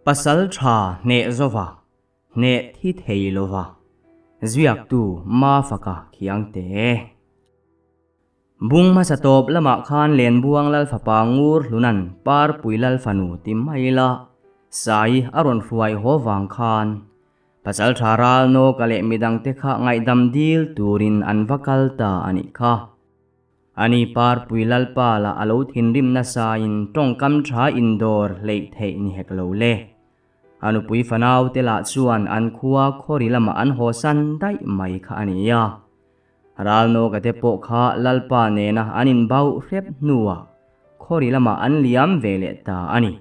Pasal tha hneh zova, hneh thi thei lova, ziaktu Mafaka Khiangte. Bung hmasa tawp lamah khan Lenbuang Lalfapa Ngur Hlunan Parpui Lalfanu ti mai la, Sai a rawn hruai haw vang khan Pasal tha ral nawka leh midangte kha ngaihdam dil turin an va kal ta a nih kha. Ani Parpui Lalpa lah a lo thinrim nasain tawngkam tha indawr hleih theih ni hek lo le. A nupui fanaute lah chuan an khua khawri lamah an hawsan daih mai kha a ni a. Ralnawka te pawh kha Lalpa nena an inbauh hrep hnuah khawri lamah an liam ve leh ta a ni.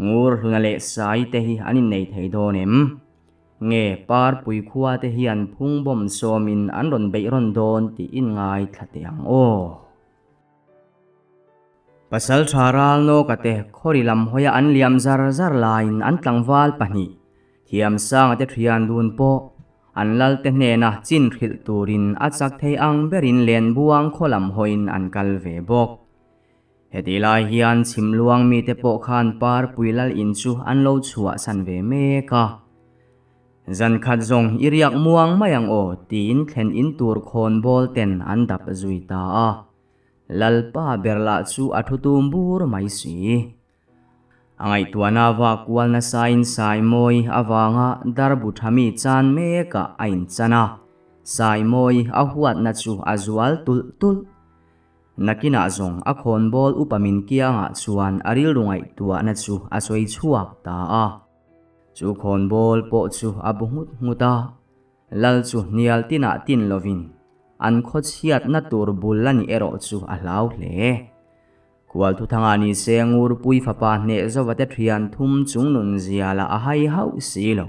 Ngur hluna leh sai te hi an innei thei dawn em? Nge Parpui khua te hian phungbawm sawmin an rawn beih rawn dawn tih in ngaithla teh ang aw. Pasalṭha Ralnawka te khawri lam hawia an liam zar zar laiin an tlangval pahnih Thiamsanga te ṭhian dun pawh an lalte hnena chin hrilh turin a chak thei ang berin Lenbuang khaw lam hawiin an kal ve bawk. Hetih lai hian chhimluang mite pawh khan Parpui lal in chu an lo chhuahsan ve mek a. Zan khat zawng i riak muang mai ang aw tiin thlen in tur khawn bawl ten an dap zui ta a. Lalpa ber lah chu a thu tum bur mai si. A ngaihtuahna vak kual nasain Saimawi avanga darbu thami chan mekah a inchan a, Saimawi a huatna chu a zual tulh tulh. Nakinah zawng a khawnbawl upa min kiangah chuan a rilru ngaihtuahna chu a sawi chhuak ta a. Chu khawnbawl pawh chu a bu nghut nghut a, Lal chu hnial tinah tin lovin an khawchhiatna tur bul a nih erawh chu a hlau hle. Khualthuthanga ni se Ngurpui fapa hneh zova te thian thum chung nun zia lah a hai hauh si lo.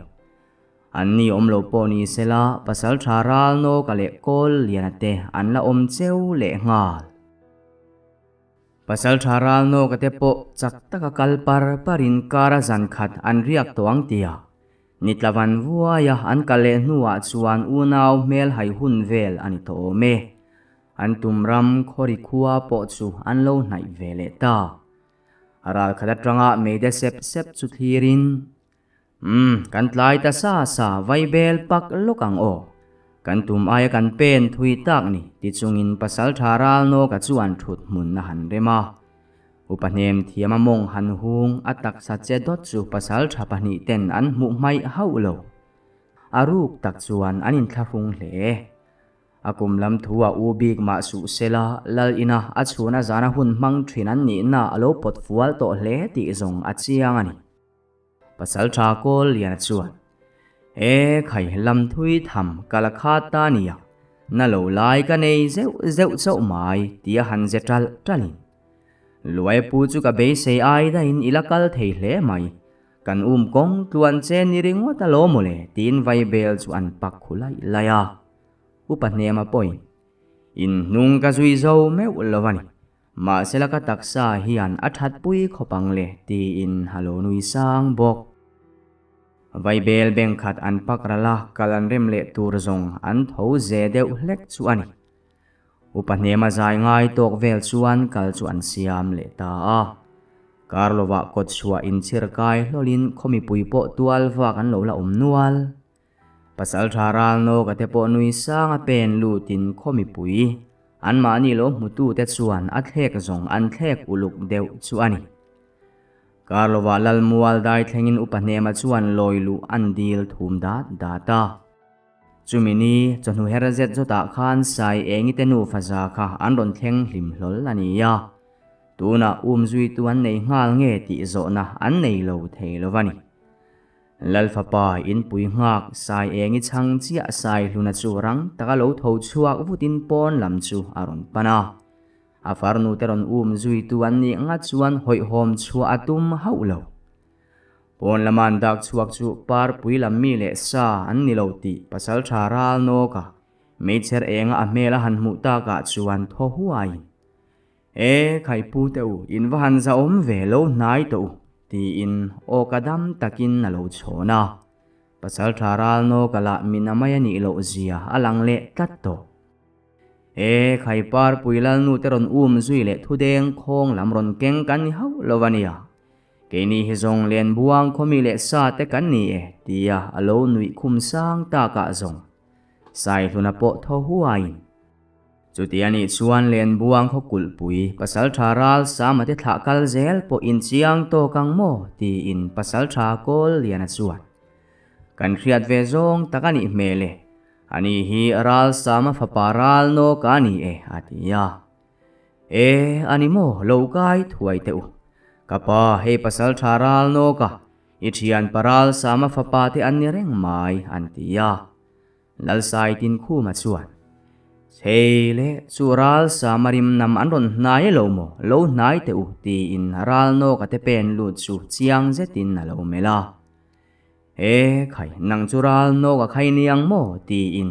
An ni awm lo pawh ni sela, pasalṭha Ralnawka leh Kawlliana te an la awm cheu leh nghal. Pasalṭha Ralnawka te pawh chak taka kal par parin kara zan khat an riak tawh ang tia Nitlavan vuaia an kal leh hnuah chuan unau hmel hai hun vel a ni tawh awm e. An tum ram khawri khua pawh chu an lo hnaih ve leh ta. Ral khat atanga meide sep sep chu thlirin Umm, kan tlai ta sa sa, vai bel pak lawk ang aw. Kan tum aia kan pen thui tak ni, ti chungin pasaltha Ralnawka chuan thut hmun a han rem a. Upa hnem thiam a mawng han hung, a taksa che dawt chu pasaltha pahnih ten an hmuh hmaih hauh lo. A ruk tak chuan an inthlahrung hle. A kum lam thu a u bik mah suh sela, Lal ina a chhuna zana hun hmang thin an nihna a lo pawt fual tawh hle tih zawng a chiang a ni. Pasalṭha Kawlliana chuan, E khai, lam thui tham ka la khat ta nia, na lo lai ka nei zeuh zeuh chauh mai, tia han ze ṭalh ṭalhin. Luai pu chu ka beisei ai daihin i la kal thei hle mai, kan um kawng tluan che ni ringawt a lawm mawle, tiin vaibel chu an pak khu laih laih a. Upa Hnema pawhin, Inhnung ka zui zo meuh lo a ni, Mahsela ka taksa hian a thatpui khawp ang le tiin a lo nui sang bawk. Vaibel beng khat an pak ral a, kal an rem leh tur zawng an tho ze deuh hlek chu a ni. Upa hnema zai ngai tawk vel chuan kal chu an siam leh ta a. Karlovah kawt chhuah inchhir kai hlawlin khaw mipui pawh tual vak an lo la awm nual. Pasalṭha Ralnawka te pawh nui sang a pen lutin khaw mipui anmahni lo hmutute chuan a thlek zawng an thlek uluk deuh chu a ni. Karlovah Lalmual dai thlengin Upa Hnema chuan lawi luh an dil thum dat dat a. Chumi ni chawhnu her zet zawtah khan Sai Engite nufa za kha an rawn thleng hlim hlawl a ni a. Tunah umzuitu an nei nghal nge tih zawhna an nei lo thei lo va ni. Lalfapa inpui nghak Sai Engi chhang chiah Sai Hluna chu rang taka lo tho chhuak vutin pawn lam chu a rawn pan a. A farnu te rawn um zuitu an nih ngat chuan hawihhawm chhuah a tum hauh lo. Pawn lama an dak chhuak chu Parpui lam mi leh sa an ni lo tih Pasalṭha Ralnawka meichher enga a hmel a han hmuh takah chuan thaw huaiin E, Khaipu te u, in va han zahawm ve lo hnai tawh u, tiin aw ka dam takin a lo chhawn a. Pasalṭha Ralnawka lah min a mai a nih loh zia a lang leh tlat tawh. E, Khaiparpui Lalnu te rawn um zui leh thudeng khawng lam rawn keng kan ni hauh lo a nia. Keini hi zawng Lenbuang khawmi leh sa te kan ni e, tia a lo nuih khum sang takah zawng Saihluna pawh thaw huaiin. Chuti a nih chuan Lenbuang khaw kulhpui Pasaltha ral Sama te thlah kal zel pawh inchiang tawk ang maw tiin Pasaltha Kawlliana chuan kan hriat ve zawng tak a nih hmel e, ani hi ral Sama fapa ral nawk a ni e a ti a. E, a ni maw lo kai thuai teh u. Ka pa hei Pasaltha ral nawk a, i thianpa ral Sama fapa te an ni reng mai an ti a. Lalsai Tinkhuma chuan, Chhei le, chu ral Samarim nam an rawn hnai lo maw, lo hnai teh u, tiin ral nawka te pen lut chu chiang zetin a lo melh a. He khai, nang chu ral nawka khai ni ang maw? tiin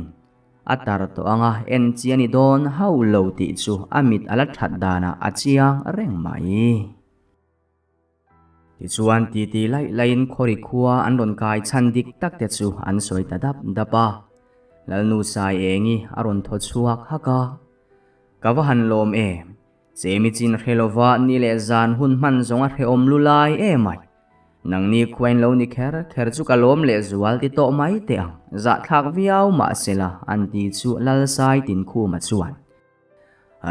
a tar tawh anga en chi a ni dawn hauh lo tih chu a mit a la that danah a chiang reng mai. Tichuan titi laih laihin khawri khua an rawn kai chhan dik tak te chu an sawi ta dap dap a. Lalnu Sai Engi a rawn thaw chhuak hak a. Ka va han lawm em? Chemi chin hre lova ni leh zan hun hman zawng a hrehawm lu lai emai. Nangni khuain lo ni kher kher chu ka lawm leh zual ti tawh mai teh ang, zahthlak viau mahsela an ti chu Lalsai Tinkhuma chuan.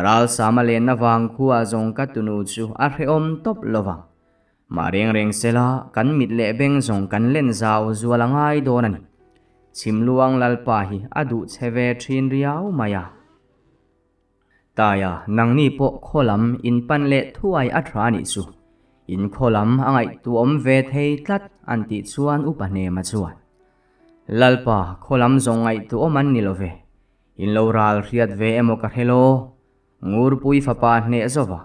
Ralsama lenna vang khua zawng ka tunu chu a hrehawm tawp lo vang. Mah reng reng sela, kan mit leh beng zawng kan len zau zual a ngai dawn a ni. Chhimluang Lalpa hi a duh chhe ve thin riau mai a. Taia, nangni pawh khaw lam in pan leh thuai a tha nih chu. In khaw lam a ngaihtuahawm ve thei tlat an tih chuan upa hnema chuan, Lalpa, khaw lam zawng ngaihtuahawm an ni lo ve. In lo ral hriat ve emaw ka hre lo. Ngurpui fapa hneh zova,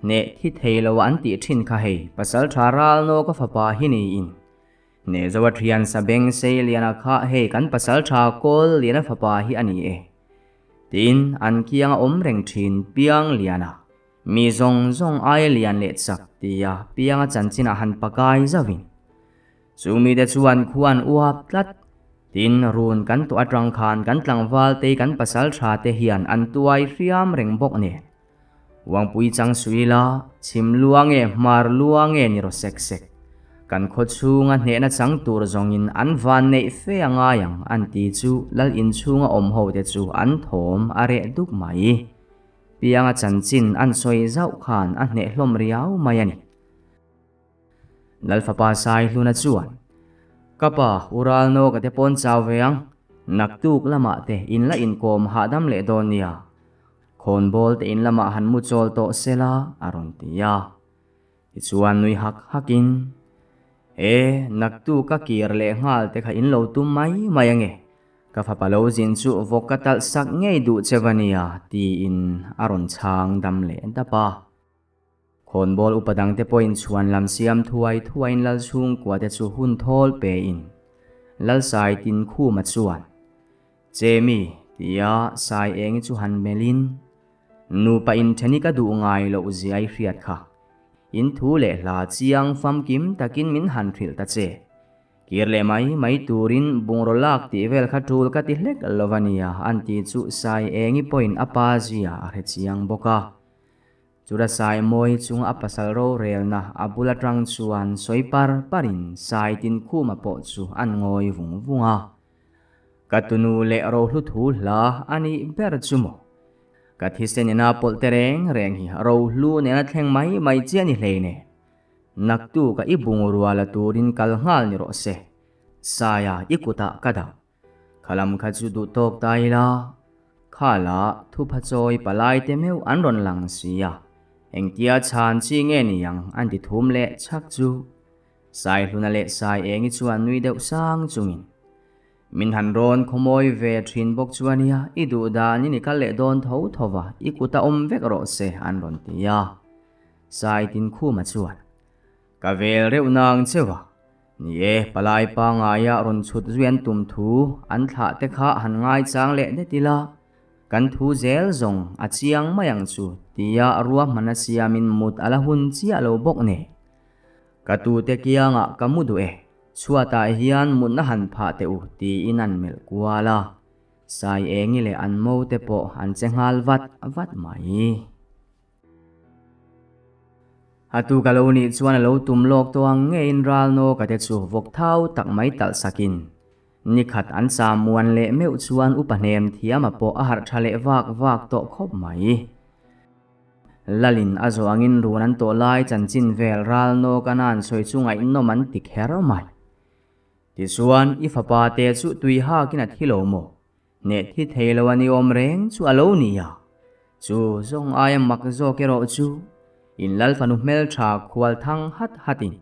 hneh thi thei lo an tih thin kha hei pasaltha ralnaw ka fapa hi niin. Hneh zova thian sa beng sei liana kha hei kan pasaltha kawl liana fapa hi a ni e. Tin, an kianga awm reng thin piang liana, mi zawng zawng aia lian leh chak tia pianga chanchinah han pakai zauhin. Chu mite chuan khuan uap tlat. Tin, run kan tuah atang khan kan tlangval te kan pasal tha te hian an tuai hriam reng bawk nen. Uangpui chang sui la, chhim lua nge hmar lua nge ni rawh sek sek. Kan khaw chhunga hnehna chang tur zawngin an van neih fe a ngai ang an ti chu lal inchhunga awm ho te chu an thawm a reh duk mai. Pianga chanchin an sawi zauh khan a hneh hlawm riau mai a ni. Lalfapa Saihluna chuan, Ka pa, u Ralnaw ka te pawn chau ve ang, naktuk lamah te in la inkawm hahdam leh dawn nia, khawnbawl te in lamah han mu chawl tawh sela, a rawn ti a. Tichuan nui hak hakin, E, naktuk ka kir leh nghal te kha in lo tum mai mai ange, ka fapa lo zin chu vawk ka talh sak ngei duh che va nia, tiin a rawn chhang dam leh dap a. Khawnbawl upa dangte pawhin chhuan lam siam thuai thuaiin lal chhungkuate chu hun thawl pein Lalsai Tinkhuma chuan, Chemi, tia Sai Engi chu han melhin, Nupa intheni ka duh ngai loh zia i hriat kha. In thu leh hla chiang famkim takin min han hrilh ta che. Kir leh mai mai turin bungraw lak tih vel kha tul ka ti hlek lo a nia an ti chu Sai Engi pawhin a pa zia a hre chiang bawk a. Chura Sai mawi chunga a pasal rorelna a bul atang chuan sawi par parin Sai Tinkhuma pawh chu an ngawi vung vung a. Ka tunu leh rohlu thu hla a nih ber chu maw? Ka thisen ina pawlh te reng reng hi rohlu nena thleng mai mai chiah ni hlei nen. Naktuka i bungrua la turin kal nghal ni rawh se. Saia i kutah ka dah. Khalam kha chu duh tawk ta ila, khala thupha chawi palai te meuh an rawn lang si a, engtia chhan chi nge ni ang an ti thum leh chhak chu. Saihluna leh Saiengi chuan nui deuh sang chungin, Min han rawn khawmawi ve thin bawk chu ania, i duh danin i kal leh dawn tho tho va, i kut a awm vek rawh se an rawn ti a. Saitinkhuma chuan, Ka vel reuh nang cheu a. Ni e, palai pangaia rawn chhut zui an tum thu an thlah te kha han ngaichang leh det ila, kan thu zel zawng a chiang mai ang chu tia ruahman a siamin mut a la hun chiah lo bawk nen. Ka tute kiangah ka mu duh e, chhuatah hian mutna han phah teh u tiin an melh kual a. Sai Engi leh an mo te pawh an che nghal vat vat mai. A tu ka lo nih chuan a lo tum lawk tawh ang ngeiin Ralnawka te chu vawk thau tak mai talh sakin ni khat an cham muan leh meuh chuan upa hnem thiama pawh a harh tha leh vak vak tawh khawp mai. Lalin a zawh angin run an tawh lai chanchin vel Ralnawka nan sawi chu ngaihnawm an ti kher mai. Tichuan i fapa te chu tui hakin a thi lo maw? Hneh thi thei lo a ni awm reng chu a lo ni a, chu zawng aia mak zawk erawh chu in lal fanu hmeltha khual thang hat hatin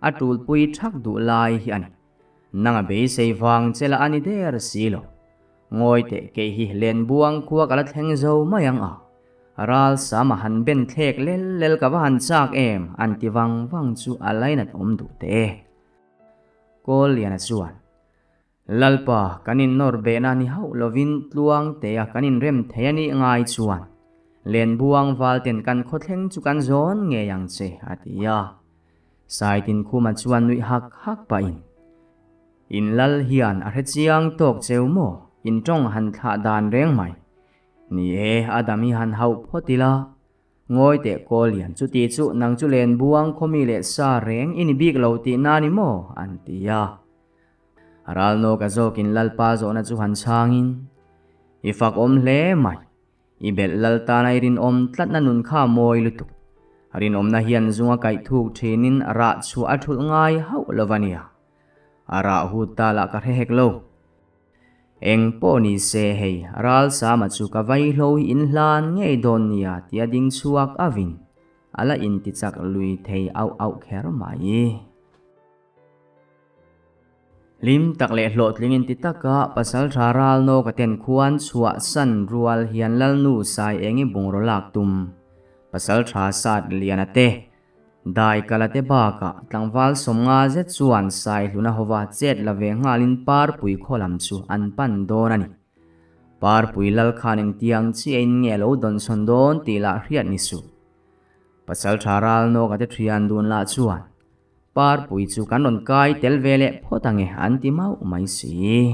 a tulpui thak duh lai hi a ni. Nang a beisei vang che lah a ni der si lo. Ngawi teh kei hi Lenbuang khua ka la thleng zo mai ang a, ral sam a han ben thlek lel lel ka va han chak em an ti vang vang chu a lainat awm duh teh e. Kawlliana chuan. Lalpa, kan innawr behna ni hauh lovin tluangtea kan inrem thei a nih ngai chuan Lenbuang valten kan khawthleng chu kan zawn ngei ang che, a ti a. Saitinkhuma chuan nuih hak hak pahin, In lal hian a hrechiang tawk cheu maw? In tawng han thlah dan reng mai. Ni e, a dam hi han hauh phawt ila. Ngawi teh Kawlian, chuti chu nang chu Lenbuang khawmi leh sa reng i ni bik lo tihna ni maw? an ti a. Ralnawka zawkin Lalpa zawhna chu han chhangin, I fak awm hle mai. I belh lal tana i rinawm tlatna nun kha mawi lutuk. Rinawmna hian zunga kaih thuk thinin rah chhuah a thulh ngai hauh lo va nia. A rah hut ta lah ka hre hek lo. Eng pawh ni se hei, Ralsama chu ka vaihlo hi in hlan ngei dawn nia tia ding chhuak avin a la intichak lui thei auh auh kher mai. Hlim tak leh hlawhtling inti taka Pasaltha Ralnawka ten khuan chhuah san rual hian Lalnu Saiengi bungraw lak tum Pasaltha Sat Liana te, Daikala te bakah tlangval sawmnga zet chuan Saihluna hova chet la ve nghalin Parpui khaw lam chu an pan dawn a ni. Parpui lal khan engtiang chiahin nge a lo dawnsawn dawn tih lah hriat ni suh. Pasaltha Ralnawka te thian dun lah chuan Parpui chu kan rawn kai tel ve leh phawt ange an ti mauh mai si.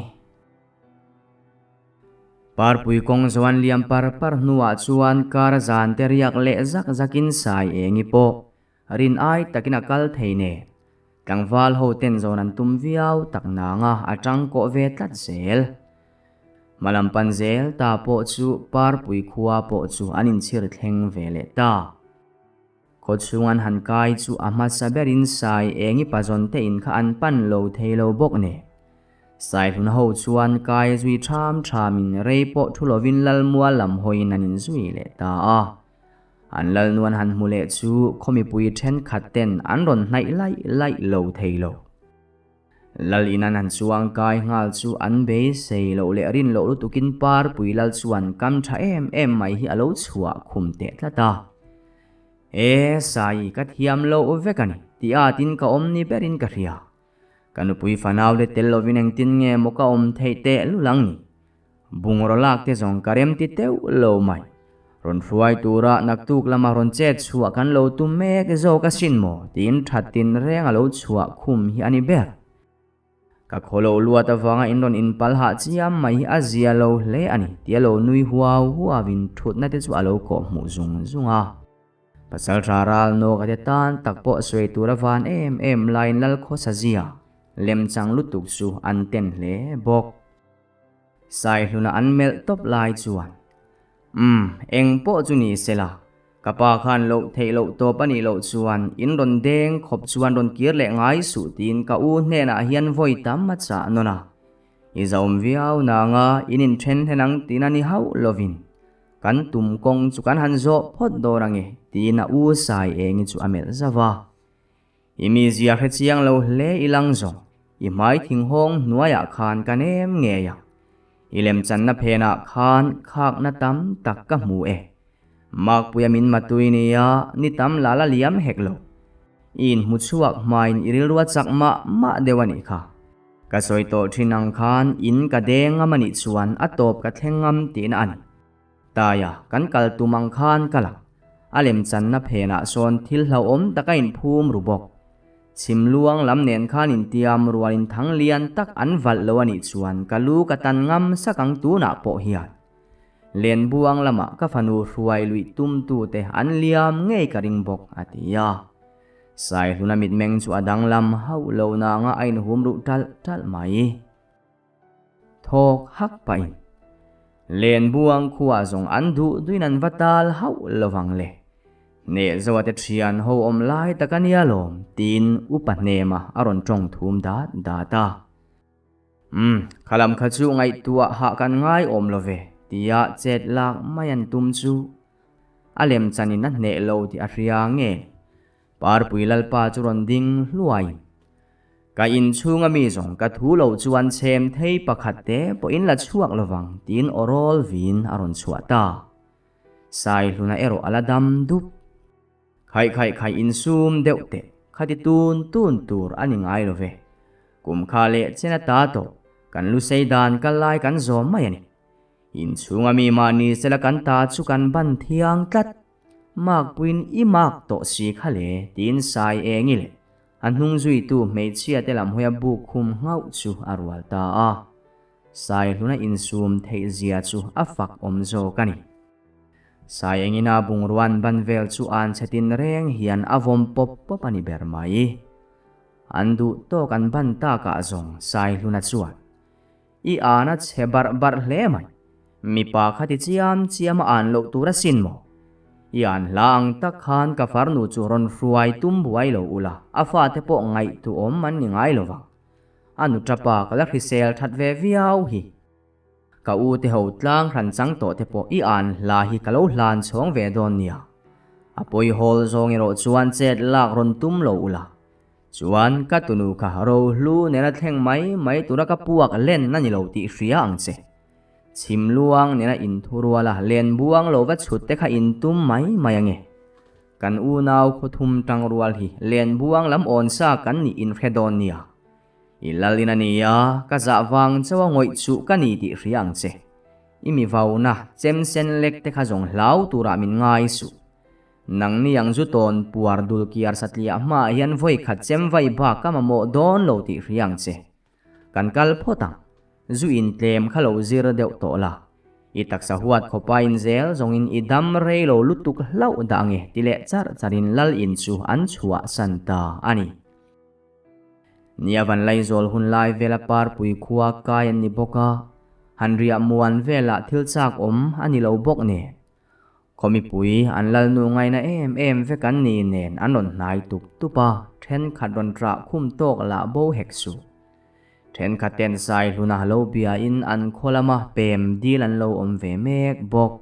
Parpui kawng zo an liam par par hnuah chuan kar zan te riak leh zak zakin sai engi pawh rin ai takin a kal thei nen tlangval ho ten zawn an tum viau tak nanga a tang kawh ve tlat zel. Hmalam pan zel ta pawh chu Parpui khua pawh chu an inchhir thleng ve leh ta. Khawchhung an han kai chu a hmasa berin Sai Engi pazawn te in kha an pan lo thei lo bawk nen. Saihlun ho chuan kai zui ṭham ṭhamin rei pawh thu lovin Lalmual lam hawiin an inzui leh ta a. An Lalnu an han hmu leh chu khaw mipui ṭhenkhat ten an rawn hnaih laih laih lo thei lo. Lal in an han chuang kai nghal chu an beisei loh leh rin loh lutukin Parpui Lal chuan kam tha em em mai hi a lo chhuah khum teh tlat a. E Sai, ka thiam loh vek a ni, ti atin ka awm ni berin ka hria. Ka nupui fanau te tel lovin engtin nge maw ka awm theih teh lul ang ni. Bungraw lak te zawng ka rem ti teuh lo mai. Rawn hruai tura naktuk lama rawn chet chhuah kan lo tum mek zawk asin maw tiin that tin reng a lo chhuah khum hi a ni ber. Ka khaw lo luat avanga in rawn inpal hah chiam mai hi a zia lo hle a ni tia lo nui huau huauin thutna te chu a lo kawh hmuh zung zung a. Pasaltha ral nawk a te tan tak pawh sawi tur a van em em laiin Lalkhawsa zia lemchang lutuk chu an ten hle bawk. Saihluna an melh tawp lai chuan, Umm, eng pawh chu ni sela, ka pa khan loh theih loh tawp a nih loh chuan in rawn deng khawp chuan rawn kir leh ngai suh tiin ka u hnenah hian vawi tam a chah nawn a. I zaum viau nanga in inthen hlen ang tiin a ni hauh lovin kan tum kawng chu kan han zawh phawt dawn ange tiin a u Sai Engi chu a melh zauh a. I mi zia hre chiang lo hle i lang zawng, i hmai thinghawng hnuaiah khan ka nem ngei a. I lemchanna phenah khan khakna tam tak ka hmu e. Makpuia min matui nia ni tam la la liam hek lo. I inhmu chhuak hmain i rilru a chak mah mah deuh a nih kha. Ka sawi tawh thin ang khan in ka deng ngam a nih chuan a tawp ka thleng ngam tihna a ni. Taia, kan kal tum ang khan ka lang. A lemchanna phenah sawn thil hlauhawm tak a inphum ru bawk. Chhim luang lam nen khan intiam rualin thang lian tak an valh lo a nih chuan ka lu ka tan ngam sak ang tunah pawh hian. Lenbuang lamah ka fanu hruai luih tumtute an liam ngei ka ring bawk, a ti a. Saihluna mitmeng chu a danglam hauh lo nanga a inhum ruh ṭalh ṭalh mai. Thawk hak pahin Lenbuang khuah zawng an duh duin an va tal hauh lovang le. Hnehzoa te thian ho awm lai tak a nia lawm tiin upa hnema a rawn tawng thum dat dat a. Umm, khalam kha chu ngaihtuah hah kan ngai awm lo ve tia chet lak mai an tum chu a lemchanin a hneh lo tih a hria nge Parpui Lalpa chu rawn ding hluai. Ka inchhunga mi zawng ka thu lo chuan chhem thei pakhat te pawhin la chhuak lovang tiin aw rawl vin a rawn chhuah ta. Saihluna erawh a la dam dup. Khaih khaih khaih insum deuh teh khati tun tun tur a ni ngai lo ve. Kum kha leh chen a ta tawh kan lusei dan kal lai kan zawm mai a ni. Inchhunga mi mahni sela kan ta chu kan ban thiang tlat. Makpuiin i mak tawh si kha le tiin sai eng i le a hnung zuitu hmeichhia te lam hawia buk khum nghauh chu a rual ta a. Saihluna insum theih zia chu a fak awm zawk a ni. Sai engina bungruan ban vel chu an chhe tin reng hian a vawm pawp pawp a ni ber mai. An duh tawk an ban takah zawng Saihluna chuan I an a chhe barh barh hle mai. Mipa kha ti chiam chiam a an loh tur asin maw? I an hla ang tak khan ka farnu chu rawn hruai tum buai lo ula, a fate pawh ngaihtuahawm an ni ngai lo vang. A nu tapa ka la hrisel that ve viau hi. Ka u te ho tlang hran chang tawh te pawh i an hla hi ka lo hlan chhawng ve dawn nia. A pawi hawl zawng erawh chuan chet lak rawn tum lo ula, Chuan ka tunu kha rohlu nena thleng mai mai tura ka puak len a ni lo tih hria ang che. Chhimluang nena inthuruala len buang lo va chhut te kha intum mai mai ange. Kan unau khawthum tangrual hi len buang lam awn sa kan nih inhre dawn nia. I lalin a nia, ka zah vang chauha ngawih chuh ka ni tih hria ang che. I mi vauna chem sen lek te kha zawng hlau turah min ngai suh. Nangni ang zu tawn puar dul kiar satliah hmaah hian vawi khat chem vai bak ka mamawh dawn lo tih hria ang che. Kan kal phawt ang. Zu in tlem kha lo zir deuh tawh la. I taksa huat khawpa in zel zawngin i dam rei lo lutuk hlauh dah ange ti leh charh charhin lal in chu an chhuah san ta a ni. Nia van Laizawl hun lai vela Parpui khua kai an ni bawk a, han riah muan velah thil chak awm a ni lo bawk nen. Khaw mipui an lalnu ngaina em em vek an ni nen an rawn hnai tup tup a, thenkhat rawn ṭah khum tawk lah bo hek suh. Thenkhat ten Saihluna lo biain an khaw lama pem dil an lo awm ve mek bawk.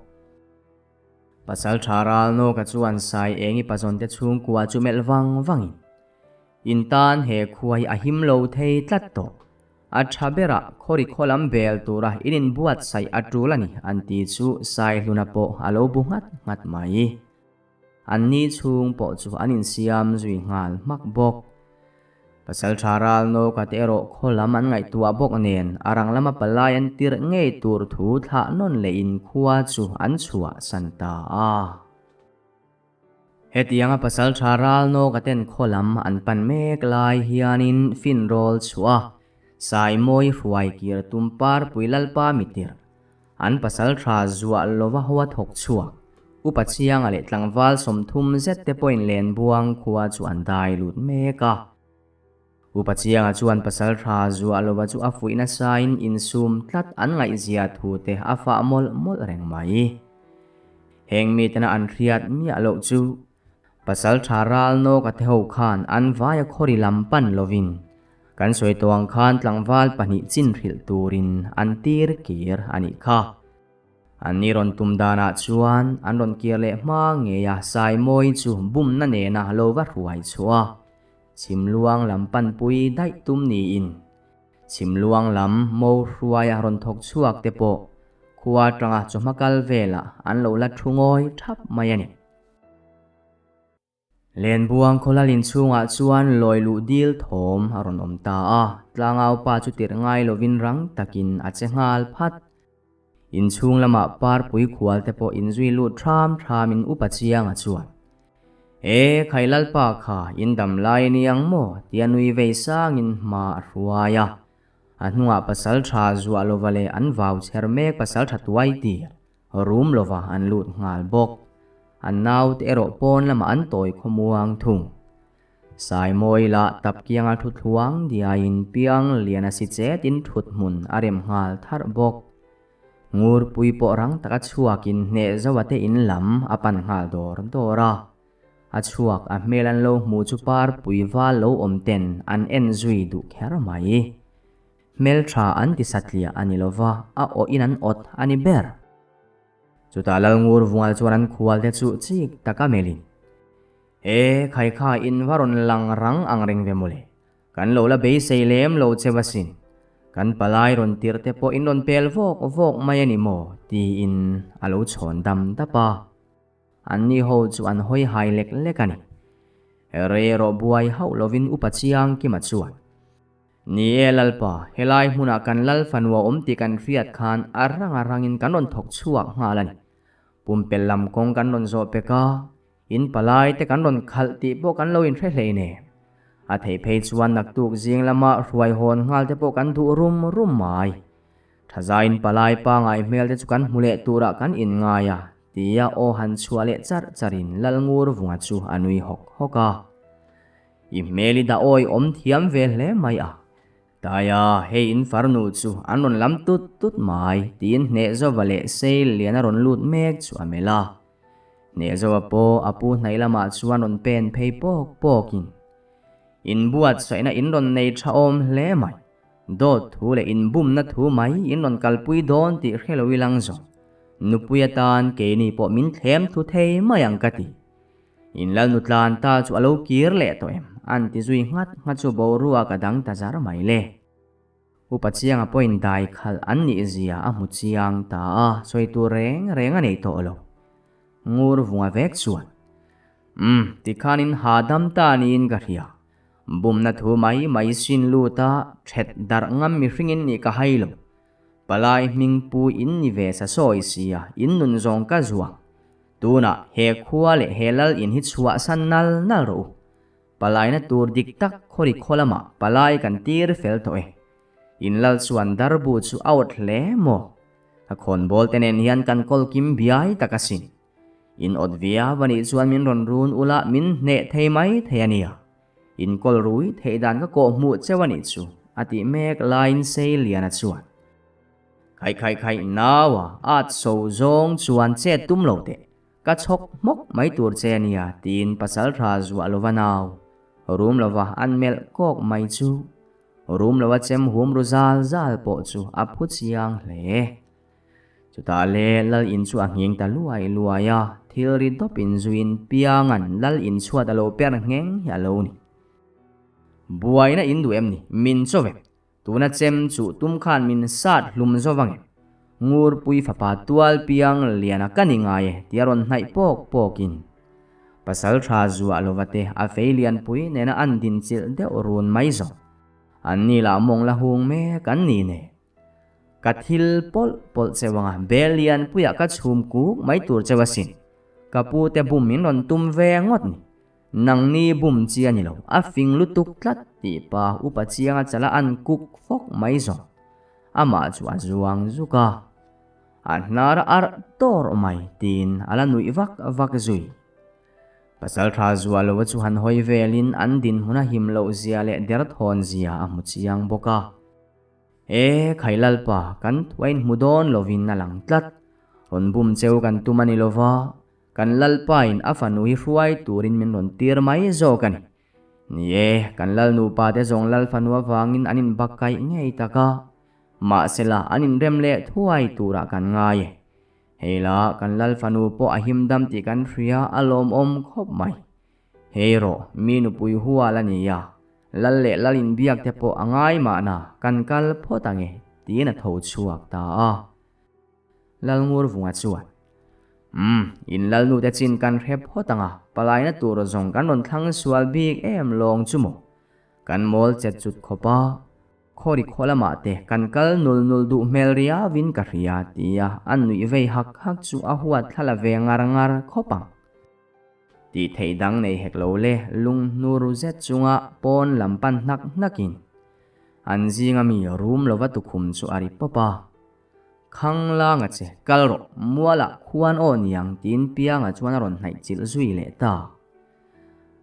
Pasalṭha Ralnawka chuan Sai Engi pazawnte chhungkua chu melh vang vangin, In tan he khua hi a him lo thei tlat tawh. A tha berah khawri khaw lam bel tura in inbuatsaih a tul a ni an ti chu Saihluna pawh a lo bu nghat nghat mai. An ni chhung pawh chu an insiam zui nghal hmak bawk. Pasaltha Ralnawka te erawh khaw lam an ngaihtuah bawk nen a rang lama palai an tirh ngei tur thu thlah nawn lehin khua chu an chhuahsan ta a. Hetianga pasaltha Ralnawka ten khaw lam an pan mek lai hianin finrawl chhuah a, Saimawi hruai kir tum Parpui Lalpa mitir an pasaltha zuah lova hoa thawk chhuak Upa Chianga leh tlangval 30 zet te pawhin Lenbuang khua chu an dai lut mek a. Upa Chianga chuan pasaltha zuah lova chu a fuih nasain insum tlat an ngaihzia thu te a fah mawlh mawlh reng mai. Heng mitena an hriat miah loh chu Pasaltha Ralnawka te ho khan an vaia khawri lam pan lovin kan sawi tawh ang khan tlangval pahnih chin hrilh turin an tir kir a nih kha. Anni rawn tum danah chuan an rawn kir leh hma ngei a Saimawi chu bumna nena lo va hruai chhuah a, Chhimluang lam panpui daih tum niin Chhimluang lam mo hruaia rawn thawk chhuak te pawh khua atanga chawhma kal velah an lo la thu ngawi thap mai a ni. Lenbuang khawlal inchhungah chuan lawi luh dil thawm a rawn awm ta a, tlangau pa chu tirh ngai lovin rang takin a che nghal phat. Inchhung lamah parpui khual te pawh inzui lut thram thramin Upa Chianga chuan, E, khai Lalpa kha in dam lai a ni ang maw? tia nui vei sangin hma a hruai a. A hnungah pasal tha zuah lova leh an vau chher mek pasal tha tuai tir rum lova an lut nghal bawk. An naute erawh pawn lamah an tawi khawmuang thung. Saimawi lah tap kianga thu thluang diaiin piang lian a si chetin thut hmun a rem nghal tharh bawk. Ngurpui pawh rang taka chhuakin hneh zoa te in lam a pan nghal dawr dawr a. A chhuak a hmel an lo hmuh chu parpui val lo awm ten an en zui duh kher mai. Hmeltha an ti satliah a ni lova, a awh in an awt a ni ber. Chutah Lalngur Vungal chuan an khual te chu chik taka melhin, E, khai kha in va rawn lang rang ang reng ve mawle. Kan lo la beisei lem lo che va sin. Kan palai rawn tirh te pawh in rawn pel vawk vawk mai a ni maw? tiin a lo chhawn dam dap a. Anni ho chu an hawi hai lek lek a ni. Rei erawh buai hauh lovin Upa Chiangkima chuan, Ni e Lalpa, helai hmunah kan Lal fanu a awm tih kan hriat khan a rang a rangin kan rawn thawk chhuak nghal a ni. Pumpelh lam kawng kan rawn zawh pek a, in palai te kan rawn khalh tih pawh kan lo inhre hlei nen. A theih phei chuan naktuk zing lama hruai hawn nghal te pawh kan duh rum rum mai. Thazain palai pangai hmel te chu kan hmu leh turah kan inngai a, tia aw han chhuah leh charh charhin Lalngur Vunga chu a nui hawk hawk a. I hmel i dah awi awm thiam ve hle mai a. Taia, hei in farnu chu an rawn lam tut tut mai, tiin Hnehzova leh Seil lian a rawn lut mek chu a melh a. Hnehzova pawh a pu hnaih lamah chuan rawn pen phei pawk pawkin, In buatsaihna in rawn nei tha awm hle mai. Dawt thu leh inbumna thu mai in rawn kalpui dawn tih hre lo ilang zawng. Nupui atan keini pawh min thlem thu thei mai ang ka ti. In lalnu tlan ta chu a lo kir leh tawh em? An ti zui nghat nghat chu boruak a dang ta zar mai le. Upa Chianga pawhin dai khalh an nih zia a hmu chiang ta a, sawi tur reng reng a nei tawh lo. Ngur vunga vek chuan, Umm, tikhanin hahdam ta niin ka hria. Bumna thu mai mai sin lut a, ṭhet darh ngam mihringin nih ka hai lo. Palai hming pu in ni ve sa sawi sia, in nun zawng ka zuang. Tunah he khua leh he lal in hi chhuahsan nal nal rawh u. Palaina tur dik tak khawri khaw lamah palai kan tir fel tawh e. In lal chuan darbu chu a awt hle maw? Ka khawnbawl te nen hian kan kawl kim biai tak asin. In awt viau a nih chuan min rawn run ula min hneh thei mai thei a nia. In kawl rui theih dan ka kawh hmuh cheu a nih chu, a tih mek laiin Seiliana chuan. Khaih khaih khaih naua at so zawng chuan chet tum lo teh, ka chhawk hmawk mai tur che a nia tiin pasal tha zuah lova nau rum lova an melh kawk mai chu rum lova chem hum ru zal zal pawh chu a phu chiang hle. Chutah le lal in chu a nghing ta luai luai a, thil ri dawp in zuiin piangan lal in chhuat a lo per ngheng hi a lo ni. Buaina in duh em ni? Min chaw vek. Tuna chem chuh tum khan min sat hlum zo vang em? Ngurpui fapa tual piang liana ka ni ngai e tia rawn hnaih pawk pawkin pasal tha zuah lova te a fei lianpui nena an din chilh deuh run mai zawk. An ni lah mawng la hung mek an ni nen. Ka thil pawlh pawlh cheu anga bel lianpuiah ka chhum kuk mai tur cheu asin. Ka pu te bum min rawn tum ve ngawt ni. Nangni bum chi a ni lo, a fing lutuk tlat tih pa upa chianga chala an kuk fawk mai zawng. Amah chu a zuang zuk a, a hnar a arh tawr mai tiin a la nuih vak vak zui. Pasal tha zuah lo a chu han hawi velin an dinhmun a him loh zia leh derthawn zia a hmu chiang bawk a. E, khai Lalpa, kan thuain hmu dawn lovin a lang tlat. Rawn bum cheu kan tum a ni lova, Kan Lalpain a fanu hi hruai turin min rawn tir mai zawk a ni. Ni e, kan Lal nupa te zawng Lal fanu avangin an inbakkaih ngei tak a, mahsela an inrem leh thuai turah kan ngai e. Hei la, kan Lal fanu pawh a himdam tih kan hria a lawmawm khawp mai. Hei rawh, mi nupui hual a ni a, Lal leh Lal inbiak te pawh a ngai mahna kan kal phawt ang e, tiin a tho chhuak ta a. Lalngurvunga chuan, Umm, in lalnute chin kan hre phawt ang a, palaina tur zawng kan rawn thlang sual bik em lawng chu maw? Kan mawl chet chut khawp a, khawri khaw lamah te kan kal nul nul duh hmel riauin ka hria, tia a nuih vei hak hak chu a huat thla la ve ngar ngar khawp ang. Tih theih dang nei hek lo le, lung hnur zet chunga pawn lam pan hnak hnakin an zinga mi rum lova tukhum chu a ri pawp a. Khang langa che, kal rawh, mualah khuan aw niang tiin Pianga chuan a rawn hnaih chilh zui leh ta.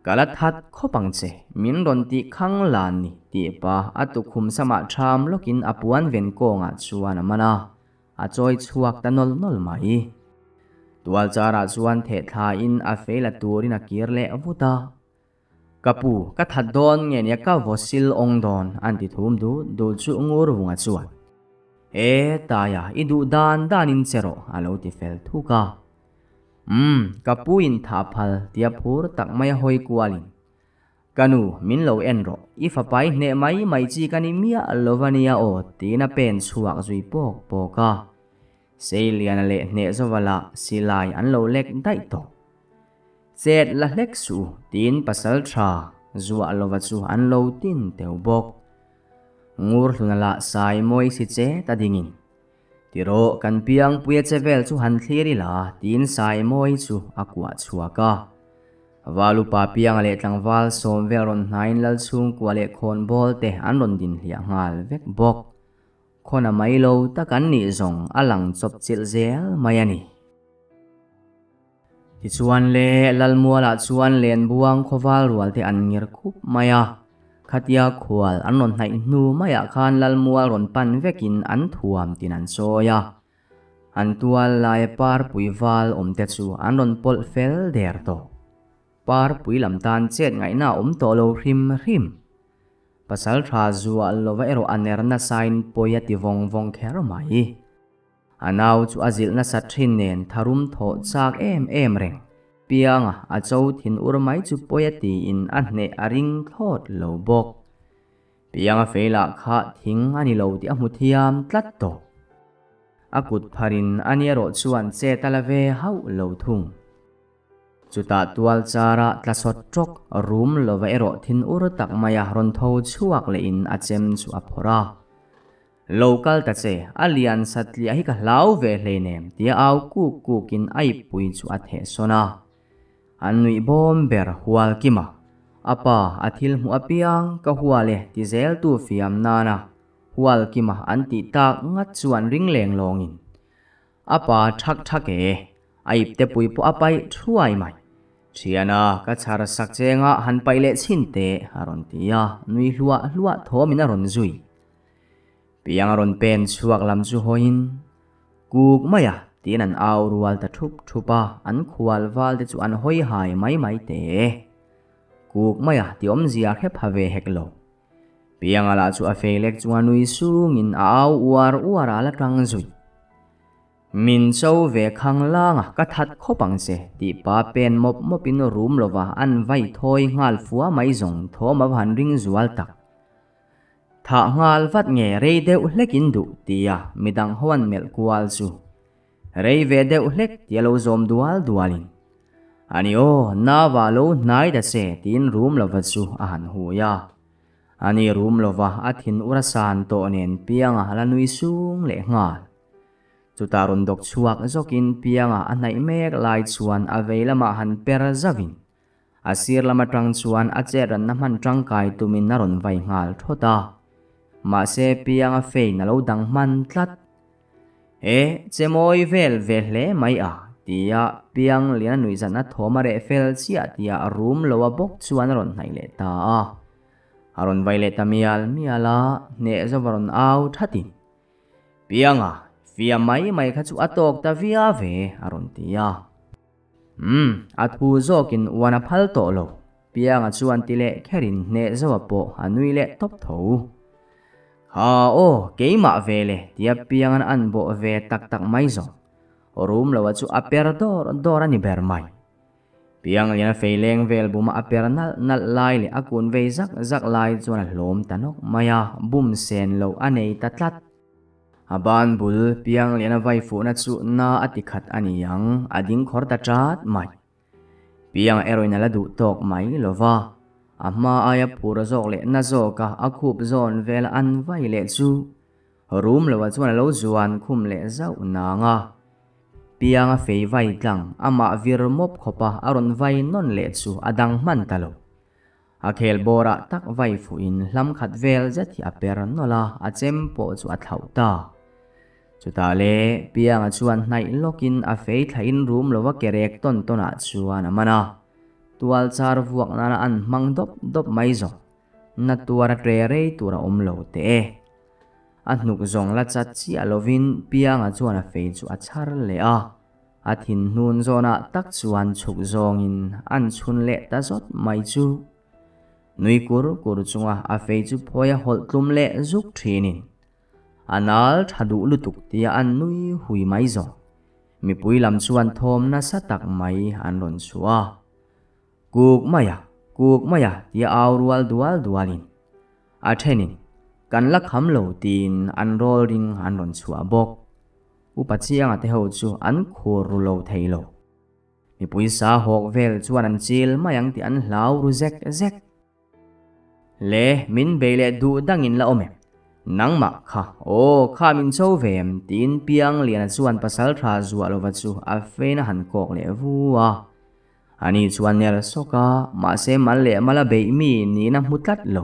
Ka la that khawp ang che, min rawn tih khang lan ni, tih pa a tukhum samah ṭham lawkin a puan ven kawngah chuan a man a, a chawi chhuak ta nawlh nawlh mai. Tual charah chuan thehthlain a fei la turin a kir leh vut a. Ka pu, ka that dawn nge nia ka vaw sil awng dawn, an ti thum dut dut chu ngur vunga chuan. E Taia, i duh dan danin che rawh, a lo ti fel thuk a. Umm, ka pu in tha phal tia phur tak mai a hawi kualin, Ka nu, min lo en rawh, i fapa i hneh mai mai chi ka ni miah lo va nia aw tiin a pen chhuak zui pawk pawk a. Seiliana leh hneh zova lah silai an lo lek daih tawh. Chet la hlek suh tiin pasal tha zuah lova chu an lo tin teuh bawk. Ngur hluna lah sai mawi si chet a dingin, Tiraw kan piangpuia che vel chu han thlir ila tiin Saimawi chu a kuah chhuak a. Valupa pianga leh tlangval sawm vel rawn hnaiin lal chhungkua leh khawnbawl te an rawn din hliah nghal vek bawk. Khawna mai lo tak an nih zawng a lang chawp chilh zel mai a ni. Tichuan le, Lalmualah chuan Lenbuang khawval rual te an ngir khup mai a. Khatia khual an rawn hnaih hnu maiah khan Lalmual rawn pan vekin an thuam tin an sawi a. An tual laia parpui val awm te chu an rawn pawlh fel der tawh. Parpui lam tan chet ngaihna a awm tawh lo hrim hrim. Pasal tha zuah lova erawh a ner nasain pawi a ti vawng vawng kher mai. A nau chu a zilh nasat thin nen tharum thawh chak em em reng. Pianga a cho thin ur mai chu pawi a tiin a hneh a ring thlawt lo bawk. Pianga fei lah kha thing a ni lo tih a hmu thiam tlat tawh. A kut pharin a ni erawh chuan chet a la ve hauh lo thung. Chutah tual chara tla sawt tawk rum lova erawh thin ur tak maia rawn tho chhuak lehin a chem chu a phawrh a. Lo kal ta che, a lian satliah hi ka hlau ve hleinem tia au kuk kukin a ippui chu a theh sawn a. An nuih bawm ber hual kim a, a pa a thil hmuh apiang ka hual e ti zeltu fiam nana hual kima an tih tak ngat chuan ring leng lawngin A pa thak thak e, a ipte pui pawh a paih thuai mai. Thiana, ka chhar sak chenga han paih leh chhin teh, a rawn ti a, nui hluah hluah thawmin a rawn zui. Piang a rawn pen chhuak lam chu hawiin, Kuk mai a, tiin an au rual ta thup thup a, an khual val te chu an hawi hai mai mai teh. Kuk mai a, ti awmzia hrep ha ve hek lo. Pianga lah chu a fei lek chuan nui sungin a au uar uar a la tang zui. Min cho ve khang lang a, ka that khawp ang che, tih pa pen mawp mawpin rum lova an vai thawi nghal fua mai zawng thawm a va han ring zual tak. Thah nghal vat nge rei deuh hlekin duh tia midang ho an melh kual chu. Rei ve deuh hlek tia lo zawm dual dualin, A ni aw, nava lo hnai ta che tiin rum lova chu a han hui a. A ni rum lova a thin ur a san tawh nen Pianga a la nui sung leh nghal. Chutah rawn dawk chhuak zawkin Pianga a hnaih mek lai chuan a vei lamah han per zauhin a sir lam atang chuan a chet ranna hman tangkai tumin a rawn vai nghal thawt a. Mahse Pianga fein a lo dang hman tlat. E, che mawi vel ve hle mai a, tia Piang Liana nuihzatna thawm a reh fel chiah tia a rum lo a bawk chuan a rawn hnaih leh ta a. A rawn vai leh ta mial mial a, hneh zawk a rawn au thatin, Pianga, fia mai mai kha chu a tawk ta via ve, a rawn ti a. Umm, a thu zawkin uan a phal tawh lo. Pianga chuan ti leh kherin hneh zoa pawh a nui leh tawp tho. Ha aw, keimah ve le, tia Pianga'n an bawh ve tak tak mai zawng. Rum loa chu a per dawr dawr a ni ber mai. Piang lian a fei leng vel buma a per nalh nalh lai leh a kun vei zak zak lai chuan a hlawm ta nawk mai a, bum sen loh a nei ta tlat. A ban bul piang lian a vai fuhna chu na a ti khat a ni ang, a ding khawr ta chat mai. Piang erawhin a la duh tawk mai lo va, a hma aia phur zawk leh na zawka a khup zawn vel an vai leh chu rum loah chuan a lo zuan khum leh zauh nang a. Piang a fei vai tlang, amah vir mawp khawpa a rawn vai nawn leh chu a dang hman ta lo. A khel bawrah tak vai fuhin hlam khat vel zet hi a per nawlh a, a chem pawh chu a thlauh ta. Chutah le, Pianga chuan hnaih lawkin a fei thlahin rum lova ke rek tawn tawnah chuan a man a. Tual char vuak nana an hmang dawp dawp mai zawng. Na tuar a ṭe rei tur a awm lo teh e. A hnuk zawng la chat chiah lovin Pianga chuan a fei chu a chhar leh a. A thinhnun zawnah tak chuan chhuk zawngin an chhun leh ta zawt mai chu. Nui kur kur chunga a fei chu phawi a hawlh tlum leh zuk thinin a nal tha duh lutuk tia an nui hui mai zawng. Mipui lam chuan thawm nasa tak mai an rawn chhuah a. Kuk mai a, kuk mai a tia au rual dual dualin a thenin kan la kham lo tiin an rawl ring an rawn chhuah bawk. Upa Chianga te ho chu an khur ru lo thei lo. Mipui sa hawk vel chuan an chil mai ang tih an hlau ru zek zek. Le, min bei leh duh dangin la awm em? Nangmah kha, aw, kha min cho ve em? tiin Piangliana chuan pasaltha zuah lova chu a fein a han kawk leh vu a. Ani chuan ner sawk a, mahse mal leh mal a beih mi niin a hmu tlat lo.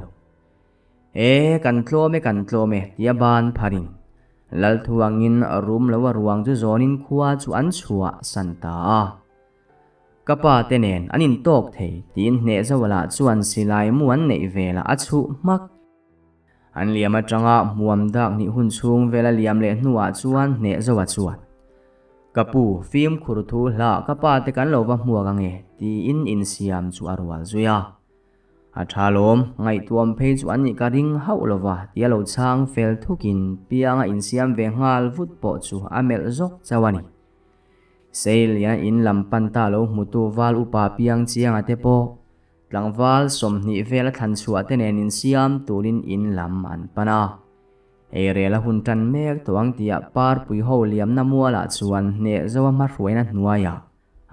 E, kan tlawm e, kan tlawm e, tia ban pharin Lalthuangin rum lo a ruang chu zawnin khua chu an chhuah san ta a. Ka pa te nen an intawk thei tiin Hnehzawala chuan silai mu an neih velah a chhuh hmak. An liam atanga hmuam dak hnih hun chhung vela liam leh hnuah chuan Hnehzoa chuan, Ka pu, fimkhur thu hlah ka pa te kan lo va hmuak ange, tiin insiam chu a rual zui a. A tha lawm, ngaihtuam phei chu an nih ka ring hauh lo va tia lo chhang fel thukin Pianga insiam ve nghal vut pawh chu a melh zawk chauh a ni. Seiliana in lam pan ta lo hmutu val upa Piang Chianga te pawh tlangval 20 vel a thlan chhuah te nen insiam turin in lam an pan a. Eirel a hun tan mek tawh ang tihah Parpui ho liamna mualah chuan hneh zo a hmahruaina hnuaiah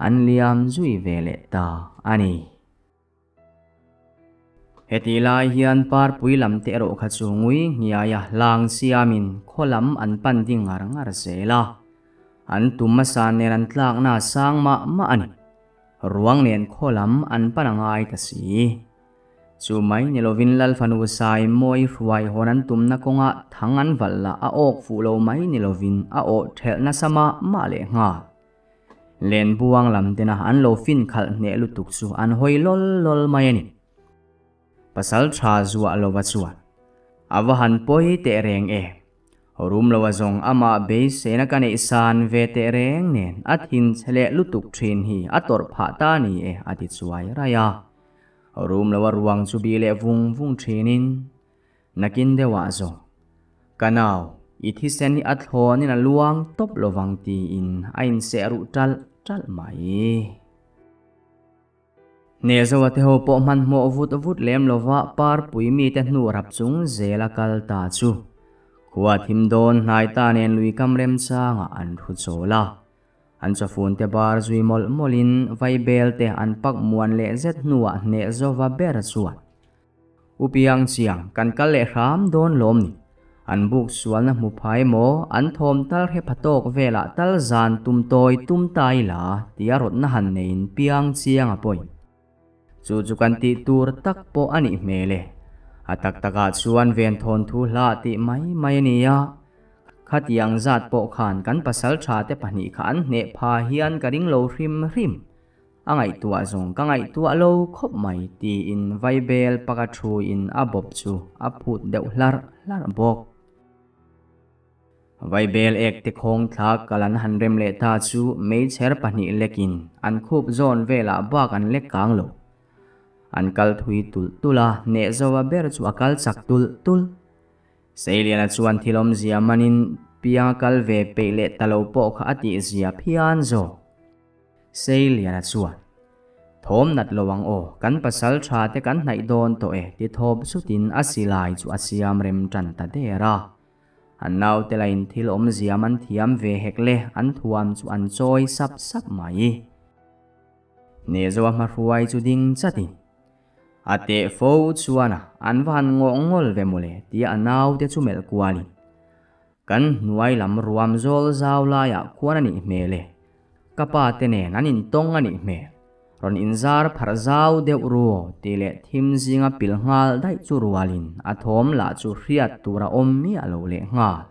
an liam zui ve leh ta a ni. Hetih lai hian Parpui lam te erawh kha chu ngui nghiaia hlang siamin khaw lam an pan ding ngar ngar zel a. An tum hmasa nen an tlakna a sang mah mah a ni. Ruang nen khaw lam an pan a ngai ta si. Chu mai ni lovin Lal fanu Sai Mawi hruai hawn an tumna kawngah thang an valh lah a awk fuh lo mai ni lovin a awh thelh nasa mah mah lehnghal. Lenbuang lam tena an lo fin khalh hneh lutuk chu an hawi lawl lawl mai a ni. Pasal tha zuah lova chuan a va han pawi teh reng e. Rum lo a zawng amah beiseina ka neih san ve teh reng nen a thin chhe leh lutuk thin hi a tawrh phah ta ni e a ti chuai raih a. Rum lo a ruang chu bih leh vung vung thinin Nakin deuhah zawng, Ka nau, i thisen hi a thlawnin a luang tawp lovang tiin a inseh ruh ṭalh ṭalh mai. Hnehzoa te ho pawh hmanhmawh vut vut lem lova Parpui mite hnu rap chung zela kal ta chu khua thim dawn hnai ta nen lui kam remchangah an thu chawl a. An chawfun te bar zui mawlh mawlhin vaibel te an pak muan leh zet hnuah Hnehzova ber chuan U Piang Chiang, kan kal leh hram dawn lawm ni. An buk sualna hmu phai maw, an thawm tal hre pha tawk velah tal zan tum tawi tum ta ila tia rawtna han neiin Piang Chiang a pawi. Chu chu kan tih tur tak pawh a nih hmel e. A tak takah chuan ven thawnthu hlah tih mai mai a ni a. Khatiang zat pawh khan kan pasal tha te pahnih kha an hneh pha hian ka ring lo hrim hrim. A ngaihtuah zawng ka ngaihtuah lo khawp mai tiin vaibel paka thuin a bawp chu a phut deuh hlarh hlarh bawk. Vaibel ek te khawng thlak kal an han rem leh ta chu meichher pahnih lekin an khup zawn velah bak an lek kang lo. An kal thui tulh tulh a, Nehzova ber chu a kal chak tulh tulh. Seiliana chuan thil awmzia manin piang a kal ve peih leh ta lo pawh kha a tihzia phian zawk. Seiliana chuan, Thawm nat lo ang aw, kan pasal tha te kan hnaih dawn tawh e ti thawp zutin a silai chu a siam rem tan ta der a. An naute lain thil awmzia man thiam ve hek le an thuam chu an chawi sap sap mai. Hnezoa hmahruai chu ding chatin, A teh fo chuan a, an va han ngawh ngawl ve mawle tia a naute chu melh kualin, Kan hnuai lam ruam zawl zau laiah khuan a nih hmel e. Ka pa te nen an intawng a nih hmel. Rawn inzar pharh zau deuh ru aw tih leh thim zinga pil nghal daih chu rualin a thawm lah chu hriat tur a awm miah lo leh nghal.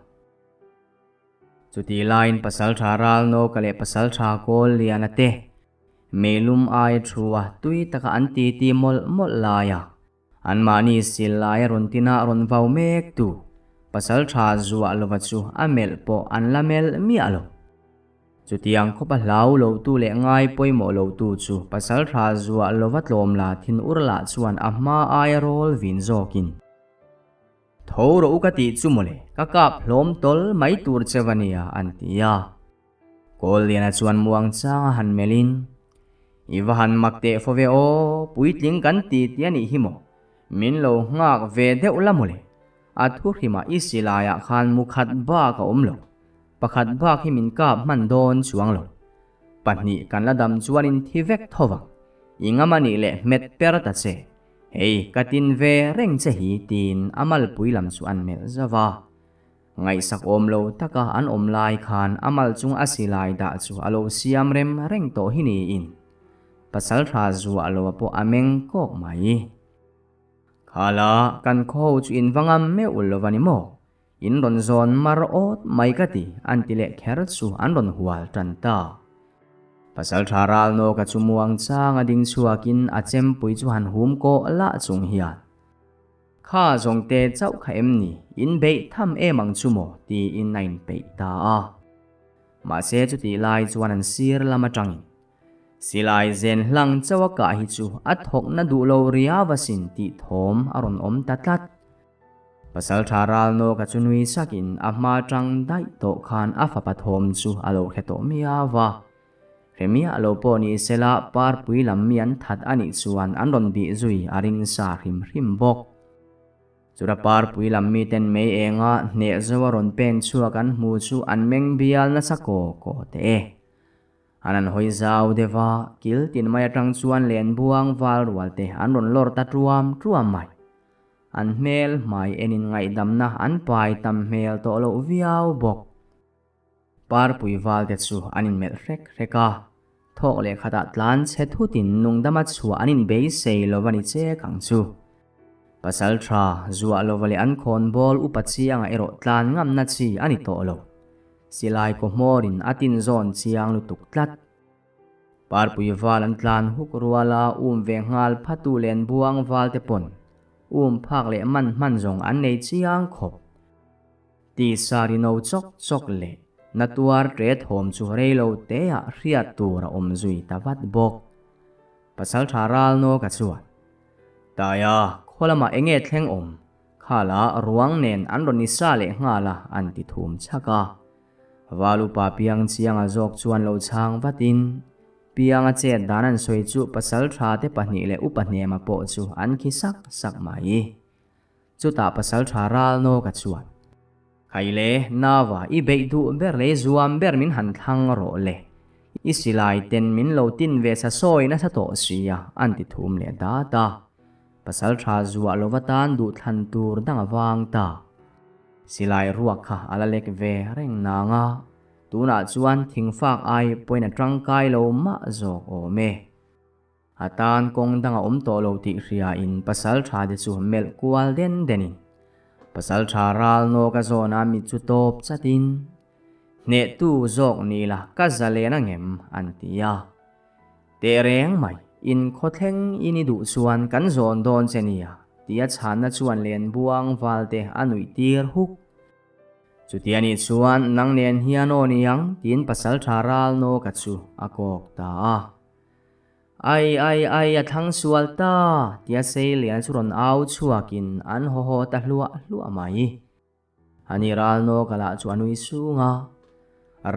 Chutih laiin Pasaltha Ralnawka leh Pasaltha Kawlliana te. Meilum aia thu a tui taka an titi mawlh mawlh lai a, anmahni sil laia rawn tina rawn vau mek tu pasal tha zuah lova chu a melh pawh an la melh miah lo. Chutiang khawpa hlau lo tu leh ngai pawimawh lo tu chu pasal tha zuah lova tlawm la thin ur lah chuan a hma aia rawl vin zawkin, Tho rawh u ka tih chu mawle, ka kap hlawm tawl mai tur che va nia an ti a. Kawlliana chuan muang changa han melhin, I va han mak teh fo ve aw, puitling kan ti ti a nih hi maw? Min lo nghak ve deuh la mawle, a thu hrimah i silaiah khan mu khat bak a awm lo, pakhat bak hi min kap hman dawn chuang lo. Pahnih kan la dam chuanin thi vek tho vang, i ngam a nih leh hmet per ta che. Hei, ka tin ve reng che hi tiin a malpui lam chu an melh zauh a. Ngaihsak awm lo taka an awm lai khan a mal chung a silai dah chu a lo siam rem reng tawh hi niin Pasaltha zuah loa pawh a meng kawk mai. Khala, kan khaw chu in va ngam meuh lo va ni maw? In rawn zawn mar awt mai ka ti, an ti leh kher chu an rawn hual tan ta. Pasaltha Ralnawka chu muang changa ding chhuakin a chempui chu han hum kawh lah chung hian, Kha zawngte chauh kha em ni, in beih tham em ang chu maw? tiin a inpeih ta a. Mahse chutih lai chuan an sir lam atangin, Silai zen hlang chauh a kah hi chu a thawkna duh lo riau asin tih thawm a rawn awm ta tlat. Pasalṭha Ralnawka chu nui sakin a hma ṭang daih tawh khan a fapa thawm chu a lo hre tawh miau a. Hre miah lo pawh ni sela Parpui lam mi an that a nih chuan an rawn bih zui a ring sa hrim hrim bawk. Chura Parpui lam miten mei enga hneh zo a rawn pen chhuak an hmu chu an meng bial nasa kaw kaw teh e. An an hawi zau deuh a, kil tin mai aṭang chuan lenbuang val rual te an rawn lawr ta ṭuam ṭuam mai. An hmel hmai enin ngaihdamna an pai tam hmel tawh loh viau bawk. Parpui valte chu an inmelh hrek hrek a, thawk leh khatah tlan chhe thutin nungdama chhuah an inbeisei lo va ni chek ang chu. Pasal tha zuah lova leh an khawnbawl upa chiangah erawh tlan ngamna chi a ni tawh lo. Silai kaw hmawrin a tinzawn chiang lutuk tlat. Parpui val an tlan huk rual a, um ve nghal phatu len buang val te pawn um phak leh man hman zawng an nei chiang khawp. Tisa ri no chawk chawk leh na tuar ṭe thawm chu rei lo te ah hriat tur a awm zui ta vat bawk. Pasalṭha Ralnawka chuan, Taia, khaw lamah enge thleng awm? Khala ruang nen an rawn ni sa leh nghal a, an ti thum chhak a. Val upa Piang Chianga zawk chuan lo chhang vatin, Pianga chet dan an sawi chu pasal tha te pahnih leh upa hnema pawh chu an khi sak sak mai. Chutah pasal tha Ralnawka chuan, Khaile, Nava, i beih duh ber leh i zuam ber min han thlang rawh le. I silai ten min lo tin ve sa sawi nasa tawh sia, an ti thum leh dat a. Pasal tha zuah lova tan duh thlan tur dang a vang ta. Silai ruak kha a la lek ve reng nang a, tunah chuan thingfak ai pawhin a tangkai lo mah zawk awm e. A tan kawng dang a awm tawh lo tih hriain pasal tha te chu melh kual den denin pasal tha ral nawk a zawna mit chu tawp chatin, Hnehtu zawk ni la ka zalen angem? an ti a. Tehreng mai, in khawthleng in i duh chuan kan zawn dawn che nia, tia chhanna chuan Lenbuang valte a nuih tir huk. Chutia nih chuan nang nen hian aw ni ang, tiin pasalṭha Ralnawka chu a kawk ta a. Ai ai ai a thlang sual ta, tia Seilian chu rawn au chhuakin an haw haw ta hluah hluah mai. Ani ral nawka lah chu a nui sung a,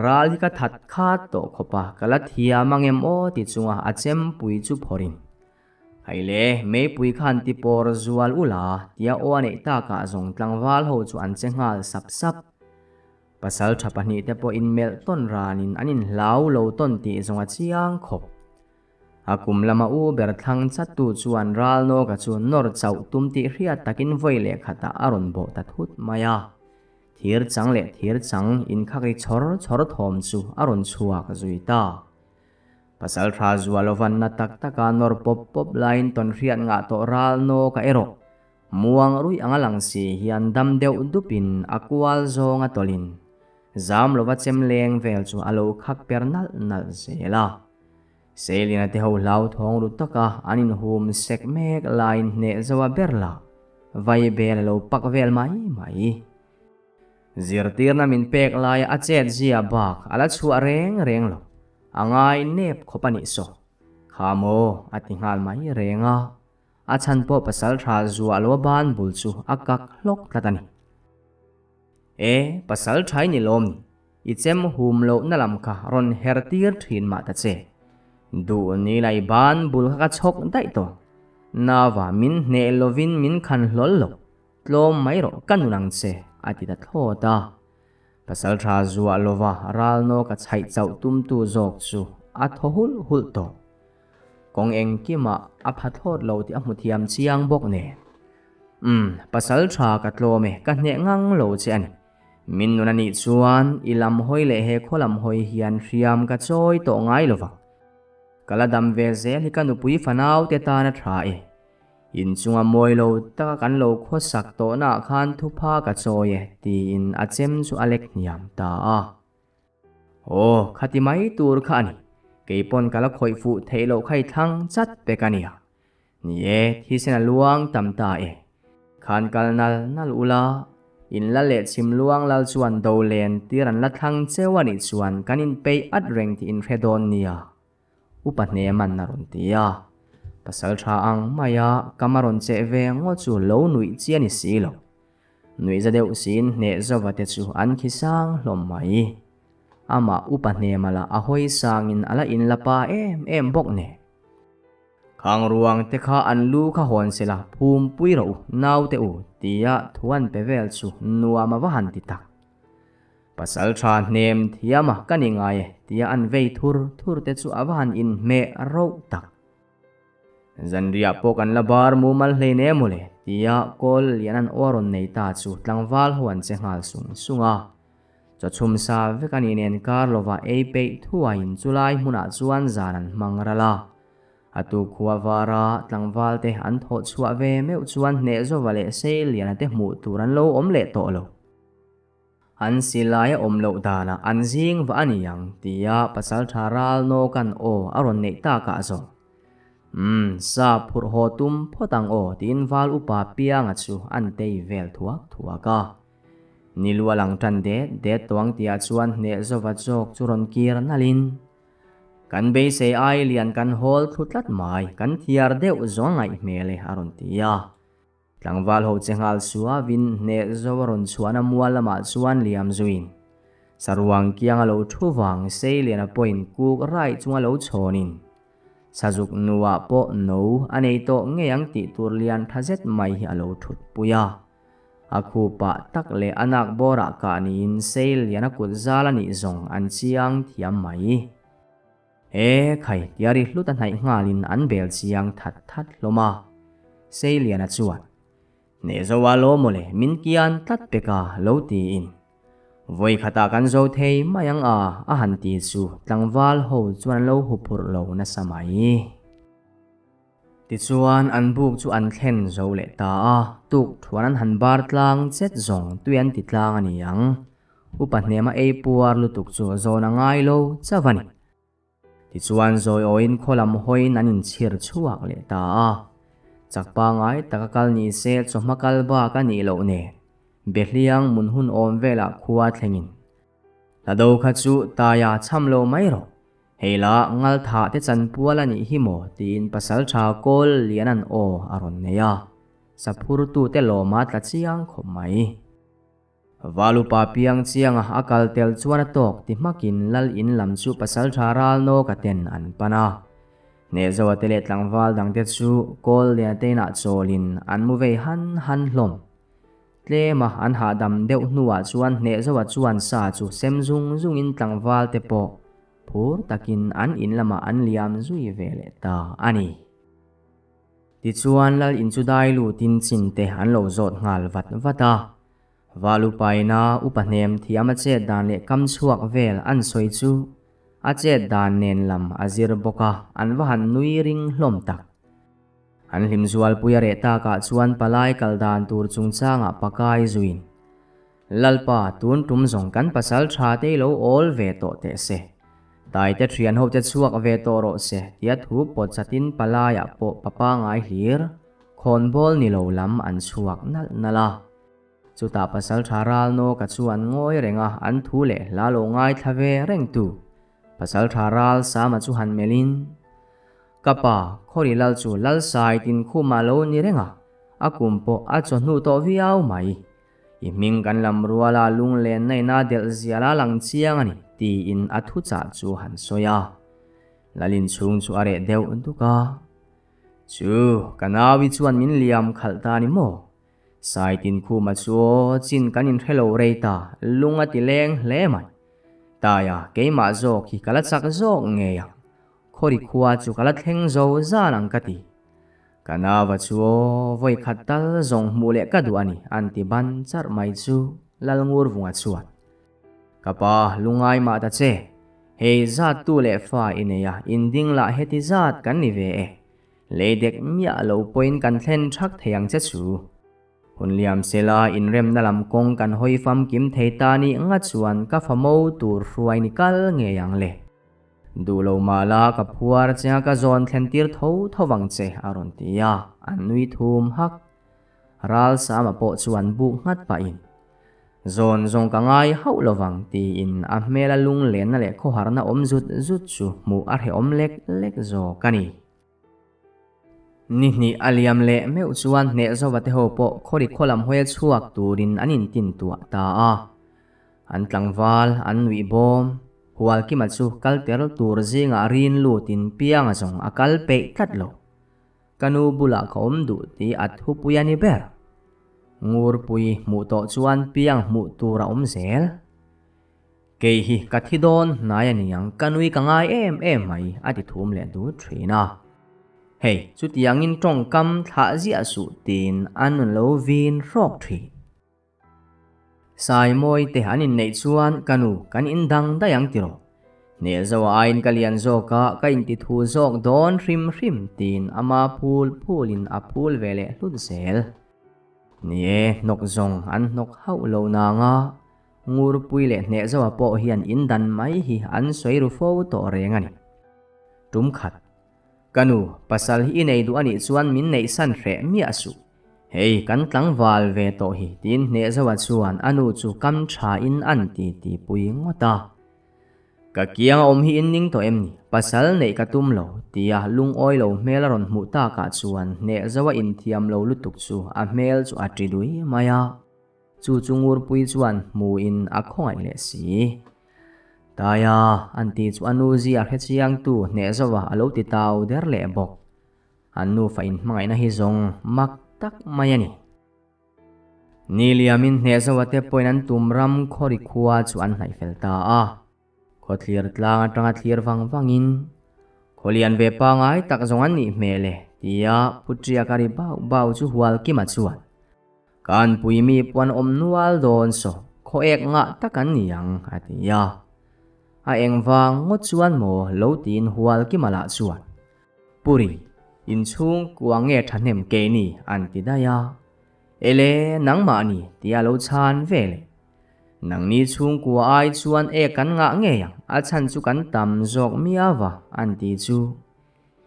Ral hi ka that khat tawh khawp a, ka la thiam ang em aw ti chunga a chempui chu phawrhin. Hei le, meipui khan ti pawr zual ula tia aw a neih takah zawng tlangval ho chu an che nghal sap sap. Pasal tha pahnih te pawh inmelh tawn ranin an inhlau lo tawn tih zawng a chiang khawp. A kum lama u ber thlang chattu chuan Ralnawka chu nawr chauh tum tih hriat takin vawi leh khatah a rawn bawh ta thut mai a. Thir chang leh thir chang inkhak ri chhawr chhawr thawm chu a rawn chhuak zui ta. Pasaltha Zualovanna tak taka nawr pawp pawp laiin tawnhriat ngah tawh Ralnawka erawh muang ruih anga lang si hian dam deuh dupin a kual zawnga tawlhin zam lova chem leng vel chu a lo khak per nalh nalh zel a. Seiliana te ho hlauthawng ru taka an inhum sek mek laiin hneh zo a ber la, vaibel a lo pak vel mai mai. Zirtirna min pek laia a chet zia bak a la chhuah reng reng lo, a ngai nep khawp a nih saw. Kha maw a ti nghal mai reng a, a chhan pawh pasal tha zuah lo a ban bul chu a kak hlawk tlat a ni. E, pasal tha i ni lawm ni, i chem hum lohna lam kha rawn her tir thin mah ta che. Duh ni la i ban bul kha ka chhawk daih tawh. Nava min hneh lovin min khan hlawl lo, tlawm mai rawh ka nun ang che, a ti ta thlawt a. Pasal tha zuah lova ralnaw ka chhaih chauh tumtu zawk chu a thaw hulh hulh tawh. Kawng engkimah a pha thlawt lo tih a hmu thiam chiang bawk nen. Umm, pasal tha ka tlawm e, ka hneh ngang lo che a ni. Min nun a nih chuan i lam hawi leh he khaw lam hawi hian hriam ka chawi tawh ngai lo vang. Ka la dam ve zel hi ka nupui fanau te tan a tha e. Inchunga mawi lo taka kan lo khawsak tawhnaah khan thupha ka chawi e, tiin a chem chu a lek hniam ta a. Aw, khati mai tur kha a ni. Kei pawn ka la khawih fuh theih loh kha i thlang chat pek a nia. Ni e, thisen a luang tam ta e. Khan kal nal nal ula, in la leh chhim luang lal chuan do len tir an la thlang cheu a nih chuan kan inpeih at reng tih in hre dawn nia. Upa hneman a rawn ti a, pasal tha ang maia kam a rawn cheh ve ngawt chu lo nuih chi a ni si lo. Nuih za deuh siin hneh zova te chu an khi sang hlawm mai. Amah upa hnema lah a hawi sangin a la inla pa em em bawk nen. Khang ruang te kha an lu kha hawn sela phum pui rawh u naute u tia thu an pe vel chu nuam a va han ti tak. Pasal tha hnem thiam a ka ni ngai e tia an vei thur thur te chu a va han inhmeh rauh tak. Zanriah pawh kan la bar mumal hlein em mawle tia kawl lian an aw rawn nei ta chu tlangval ho an che nghal sung sung a. Chawchhum sa vek a nih nen kar lova ei peih thuaiin chulai hmunah chuan zan an hmang ral a. A tu khua vara tlangval te an thawh chhuah ve meuh chuan hneh zova leh sei liana te hmuh tur an lo awm leh tawh lo. An silai a awm loh danah an zing va a ni ang tia pasaltha ral nawkan aw a rawn neih takah zawng. Umm, sa phurh haw tum phawt ang aw tiin val upa pianga chu an tei vel thuak thuak a. Ni lu a lang tan det det tawh ang tihah chuan hneh zova zawk chu rawn kir nalhin, Kan beisei ai lian kan hawl thlu tlat mai, kan thiar deuh zawng ngaih hmel e a rawn ti a. Tlangval ho che nghal suavin hneh zo a rawn chhuahna mual lamah chuan liam zuiin saruang kianga lo thu vang Seiliana pawhin kuk raih chunga lo chhawnin Sazuk nuah pawh no a nei tawh ngei ang tih tur lian tha zet mai hi a lo thut pui a. A khupah tak leh a nak bawrah kah niin Seiliana kut zal a nih zawng an chiang thiam mai. E khai, tiari hlut a hnaih nghalin an bel chiang that that hlawm a. Seiliana chuan, Hneh zo a lo mawle, min kian tlat pek a, lo tiin. Vawi khatah kan zo thei mai ang a, a han ti chu tlangval ho chuan an lo huphurh lo nasa mai. Tichuan an buk chu an thlen zo leh ta a, tuk thuan an han bar tlang chet zawng tui an ti tlang a ni ang. Upa hnema ei puar lutuk chu zawn a ngai lo chauh a ni. Tichuan zawi awiin khaw lam hawiin an inchhir chhuak leh ta a. Chak pangai taka kal ni se chawhma kal bak a nih loh nen, Behliang mun hun awm velah khua thlengin. Hlado kha chu taia cham lo mai rawh. Hei la ngal thah te chan pual a nih hi maw tiin pasaltha kawl lian an aw a rawn nei a. Saphurtute lawma tla chiang khawp mai. Valupa piang chianga a kal tel chuan a tawk ti hmakin lal in lam chu pasaltha Ralnawka ten an pan a. Hnehzoa te leh tlangval dangte chu kawl lian te inah chawlin an mu vei han han hlawm. Tlema an hahdam deuh hnuah chuan Hnehzoa chuan sa chu sem zung zungin tlangval te pawh phur takin an in lamah an liam zui ve leh ta a ni. Tichuan lal in chu dai lutin chin te an lo zawt nghal vat vat a. Val upaina upa hnem thiam a chet dan leh kam chhuak vel an sawi chu a chet dan nen lam a zir bawk a, an va han nui ring hlawm tak. An hlim zualpui a reh takah chuan palai kal dan tur chungchangah pakai zuin, Lalpa, tun tum zawng kan pasal tha te i lo awl ve tawh teh se. Taite thian ho che chhuak ve tawh rawh se tia thu pawt chatin palaiah pawh pa pangai hlir khawnbawl ni lo lam an chhuak nalh nalh a. Chutah pasaltha Ralnawka chu an ngawi reng a, an thu leh hla lo ngaithla ve reng tu pasaltha Ralsama chu han melhin, Ka pa, Khawri lal chu Lalsai tinkhumah lo ni reng a, a kum pawh a chawhnu tawh viau mai. I hming kan lam ruala lunglen na ina delh zial a lang chiang a ni, tiin a thuchah chu han sawi a. Lalin chhung chu a reh deuh duk a. Chu, ka naui chuan min liam khalh ta ni maw? Saitinkhuma chu aw chin kan inhre lo rei ta, lung a ti leng hle mai. Taia, keimah zawk hi ka la chak zawk ngei ang. Khawri khua chu ka la thleng zo zan ang ka ti. Ka nava chu aw, vawi khat tal zawng hmuh leh ka duh a ni, an ti ban charh mai chu Lalngurvunga chuan. Ka pa, lungai mah ta che. Hei zat tu leh fa i nei a, inding lah heti zat kan ni ve e. Lei dek miah lo pawhin kan thlen thak thei ang che chu. Hun liam sela inremna lam kawng kan hawi famkim thei ta nih nga chuan ka fa mo tur hruai ni kal ngei ang le. Duh lo mah la ka phuar che a ka zawn thlen tir tho tho vang che a rawn ti a, an nui thum hak. Ral Sama pawh chuan buk nghat pahin, Zawn zawng ka ngai hauh lo vang tiin a hmela lunglenna leh khawharna awm zut zut chu hmuh a hrehawm lek lek zawk a ni. Ni hnih a liam leh meuh chuan hneh zova te ho pawh khawri khaw lam hawia chhuak turin an intin tuah ta a. An tlangval, an nuih bawm. Hualkima chu kal ter tur zingah rin lutin pianga zawng a kal peih tlat lo. Ka nu bulah ka awm duh tih a thupui a ni ber. Ngurpui hmuh tawh chuan piang hmuh tur a awm zel. Kei hi ka thi dawn hnai a ni ang, ka nui ka ngai em em mai, a ti thum leh dut thin a. Hei, chutiangin tawngkam thlah ziah suh tiin an nun lo vin hrawk thin. Saimawi te an inneih chuan ka nu kan indang daih ang tiraw? Hneh zoa aiin ka lian zawk a, ka inti thu zawk dawn hrim hrim tiin ama phul phulin a phul ve leh hlut zel. Ni e, hnawk zawng an hnawk hauh lo nanga Ngurpui leh Hnehzoa pawh hian in dan mai hi an sawi ru fo tawh reng a ni. Tum khat, Ka nu, pasal hi i nei duh a nih chuan min neihsan hreh miah suh. Hei, kan tlangval ve tawh hi, tiin Hnehzoa chuan a nu chu kam thain an ti ti pui ngawt a. Ka kiang a awm hi in ning tawh em ni? Pasal neih ka tum lo, tia lungawi lo hmel a rawn hmuh takah chuan Hnehzoa inthiam lo lutuk chu a hmel chu a ṭi dui mai a. Chu chu Ngurpui chuan hmuin a khawngaih leh si. Taia, an ti chu a nu zia hre chiangtu hneh zauha a lo ti tau der leh bawk. An nufa inhmangaihna hi zawng mak tak mai a ni. Ni liamin hneh zauha te pawhin an tum ram khawri khua chu an hnaih fel ta a. Khawthlir tlang atanga thlir vang vangin, Khawlian ve pangai tak zawng an nih hmel e, tia Phuṭiaka ri bauh bauh chu Hualkima chuan, Kan pui mi pawh an awm nual dawn saw, khaw ek ngah tak an ni ang, a ti a. A eng vang ngawt chuan maw lo tiin Hualkima lah chuan, Puri, inchhung kua nge thahnem keini, an ti daih a. Ele, nangmah ni, tia lo chhan ve leh. Nangni chhungkua ai chuan ek kan ngah ngei ang, a chhan chu kan tam zawk miau a, an ti chu.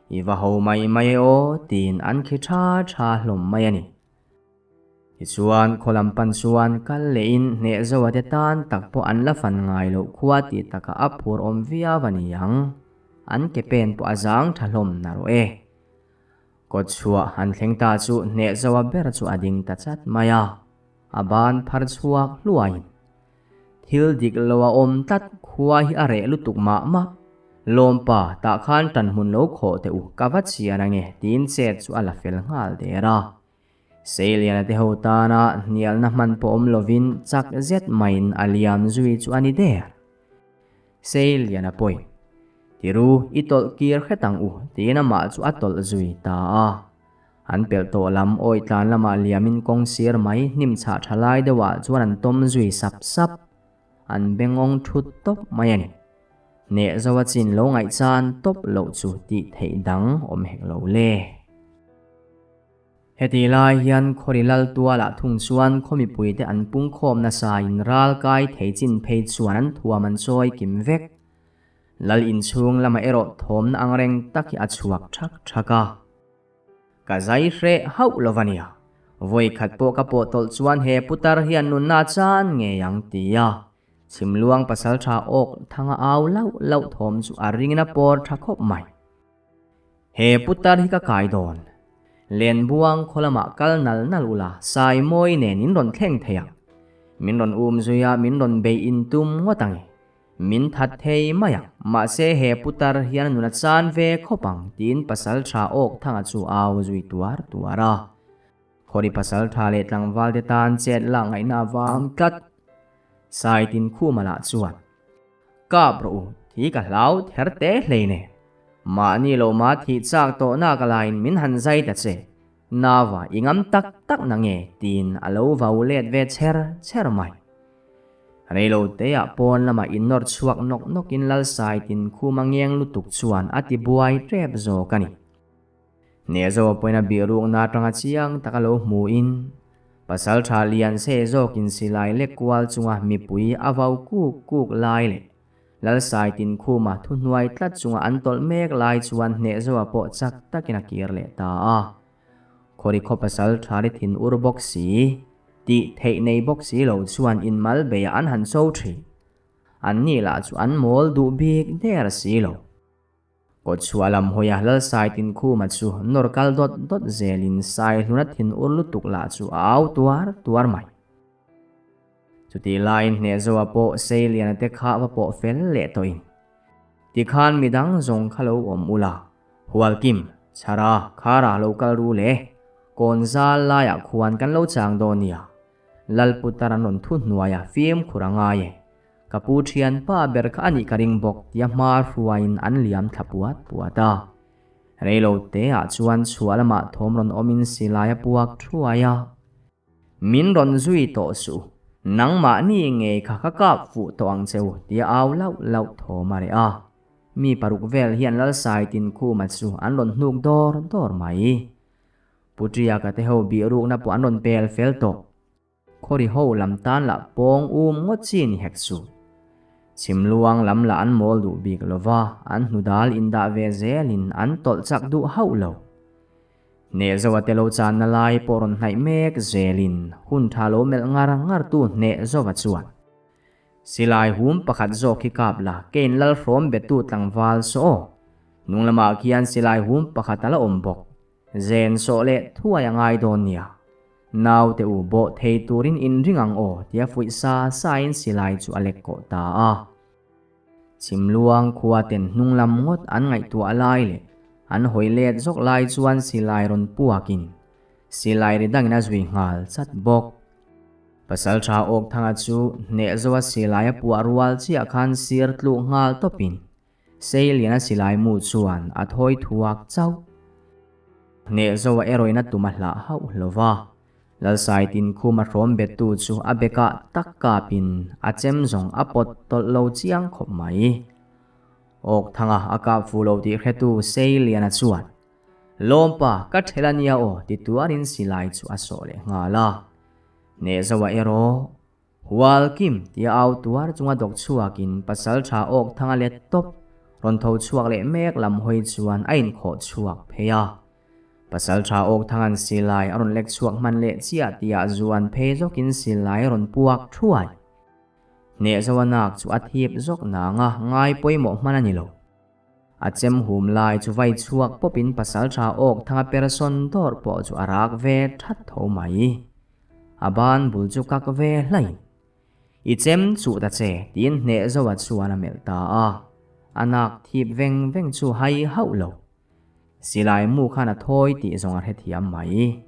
I va ho mai mai e aw, tiin an khi tha tha hlawm mai a ni. Tichuan, khaw lam pan chuan kal lehin hneh zoa te tan tak pawh an la fan ngai loh khua tih takah a phur awm viau a ni ang. An ke pen pawh a zang tha hlawm na rawh e. Kawtchhuah an thleng ta chu hneh zoa ber chu a ding ta chat mai a, a ban phar chhuak hluaiin thil dik lo a awm tlat khua hi a reh lutuk mah mah. Lawmpa, tah khan tan hmun lo khawh teh u, ka va chian ange, tiin chet chu a la fel nghal der a. Seiliana te ho tana hnialna hman pawh awm lovin chak zet maiin a liam zui chu a ni der. Seiliana pawhin, Tiru, i tawlh kir hret ang u, tiin amah chu a tawlh zui ta a. An pelh tawh lam awi tlan lamah liamin kawng sir mai hnim chhah tha lai deuhah chuan an tawm zui sap sap. An bengawng thut tawp mai a ni. Hneh zo a chin lo ngaihchan tawp loh chu tih theih dang awm hek lo le. Heti lai hian Khawri Lal tualah thung chuan khaw mipuite an pungkhawm nasa in ral kai thei chin phei chuan an thuam an chawi kim vek. Lal inchhung lamah erawh thawmna angreng tak hi a chhuak thak thak a. Ka zai hreh hauh lo va nia. Vawi khat pawh ka pawh tawlh chuan he putar hian nunna a chan ngei ang ti a. Chhimluang pasaltha awk thanga au lauh lauh thawm chu a ringin a pawr tha khawp mai. He putar hi ka kai dawn. Lenbuang khaw lamah kal nal nal ula sai mawi nen in rawn thleng thei ang. Min rawn um zui a min rawn bei in tum ngawt ang e. Min that thei mai ang. Mahse he putar hian a nun a chan ve khawp ang tiin pasal tha awk thanga chu au zui tuar tuar a. Khawri pasal tha leh tlangval te tan chet lak ngaihna avang tlat. Sai tin khuma lah chuan. Kap rawh u, thi ka hlau ther te hlei ne. Mahni lo ma thih chak tawh nak alaiin min han zai ta che. Nava i ngam tak tak na nge tiin a lo vau let ve chher chher mai. Reilo teah pawn lamah in nawr chhuak nawk nawkin Lalsai tin khum a ngeng lutuk chuan a ti buai tep zawk a ni. Hnehzawh pawhin a bihrukna atanga chiang taka lo hmuhin, pasaltha lian se zawkin silai lek kual chunga mipui a vau kuk kuk lai leh Lalsai Tinkhuma thuhnuai tlat chunga an tawlh mek lai chuan Hnehzawha pawh chak takin a kir leh ta a. Khawri khaw pasaltha ri thin ur bawk si, tih theih nei bawk si lo chuan inmal beiah an han cho thin. Anni lah chu an mawl duh bik der si lo. Kawtchhuah lam hawia Lalsai Tinkhuma chu nawr kal dawt dawt zelin sai hluna thin ur lutuk lah chu a au tuar tuar mai. Chutih laiin Hnehzoa pawh Seiliana te kha va pawh fel leh tawhin, Tikhan midang zawng kha lo awm ula, Hualkim, Chhara, Khara lo kal ru le, kawn zal laiah khuan kan lo chang dawn nia, Lalputar an rawn thu hnuaia fimkhur a ngai e. Ka pu thianpa ber kha a nih ka ring bawk tia hma hruaiin an liam thla puat puat a. Reilo teah chuan chhuah lamah thawm rawn awmin silai a puak thuai a. Min rawn zui tawh suh, nangmahni ngei kha ka kap fuh tawh ang che u tia au lauh lauh thawm a reh a. Mi paruk vel hian Lalsai Tinkhuma chu an rawn hnuk dawr dawr mai. Pu Ṭiaka te ho bihrukna pawh an rawn pel fel tawh. Khawri ho lam tan lah pawng um ngawt chi ni hek suh. Chhimluang lam lah an mawl duh bik lo va, an hnudal indah ve zelin an tawlh chak duh hauh lo. Hnehzoa te lo channa lai pawh rawn hnaih mek zelin hun tha lo melh ngar ngar tu Hnehzova chuan, Silai hum pakhat zawk hi kap la, kein Lalhrawm betu tlangval saw aw. Hnung lamah khian silai hum pakhat a la awm bawk. Zen sawh leh thuai a ngai dawn nia. Naute u bawh thei turin in ring ang aw tia fuih sa sain silai chu a lek kawh ta a. Chhimluang khua ten hnung lam ngawt an ngaihtuah lai leh an hawi let zawk lai chuan silai rawn puakin silai ri dangin a zui nghal chat bawk. Pasaltha Awkthanga chu hnehzoa silai a puah rual chiah khan sir tluh nghal tawpin Seiliana silai mu chuan a thawi thuak chauh. Hnehzoa erawhin a tum a hlah hauh lo va. Lalsai Tinkhuma hrawm bettu chu a bekah tak kapin a chem zawng a pawt tawlh lo chiang khawp mai. Awkthanga a kap fu lo tih hretu Seiliana chuan, Lawmpa, ka ṭhel a nia aw ti tuarin silai chu a sawh leh nghal a. Hnehzoa erawh. Hualkim tia au tuar chunga dawk chhuakin pasaltha awk thanga let tawp rawn tho chhuak leh mek lam hawi chuan a inkhawh chhuak phei a. Pasaltha awk thangan silai a rawn lek chhuak hman leh chiah tihah zuan phei zawkin silai a rawn puak thuai. Hnehzoa nak chu a thip zawk nanga ngai pawimawh hman a ni lo. A chem hum lai chu vai chhuak pawpin pasaltha awk thanga persawn dawr pawh chu a rak ve that tho mai. A ban bul chu kak ve hlain, I chem chuh ta che, tiin hneh zoa chuan a melh ta a. A nak thip veng veng chu hai hauh lo. Silai mu khan a thawi tih zawng a hrethiam mai.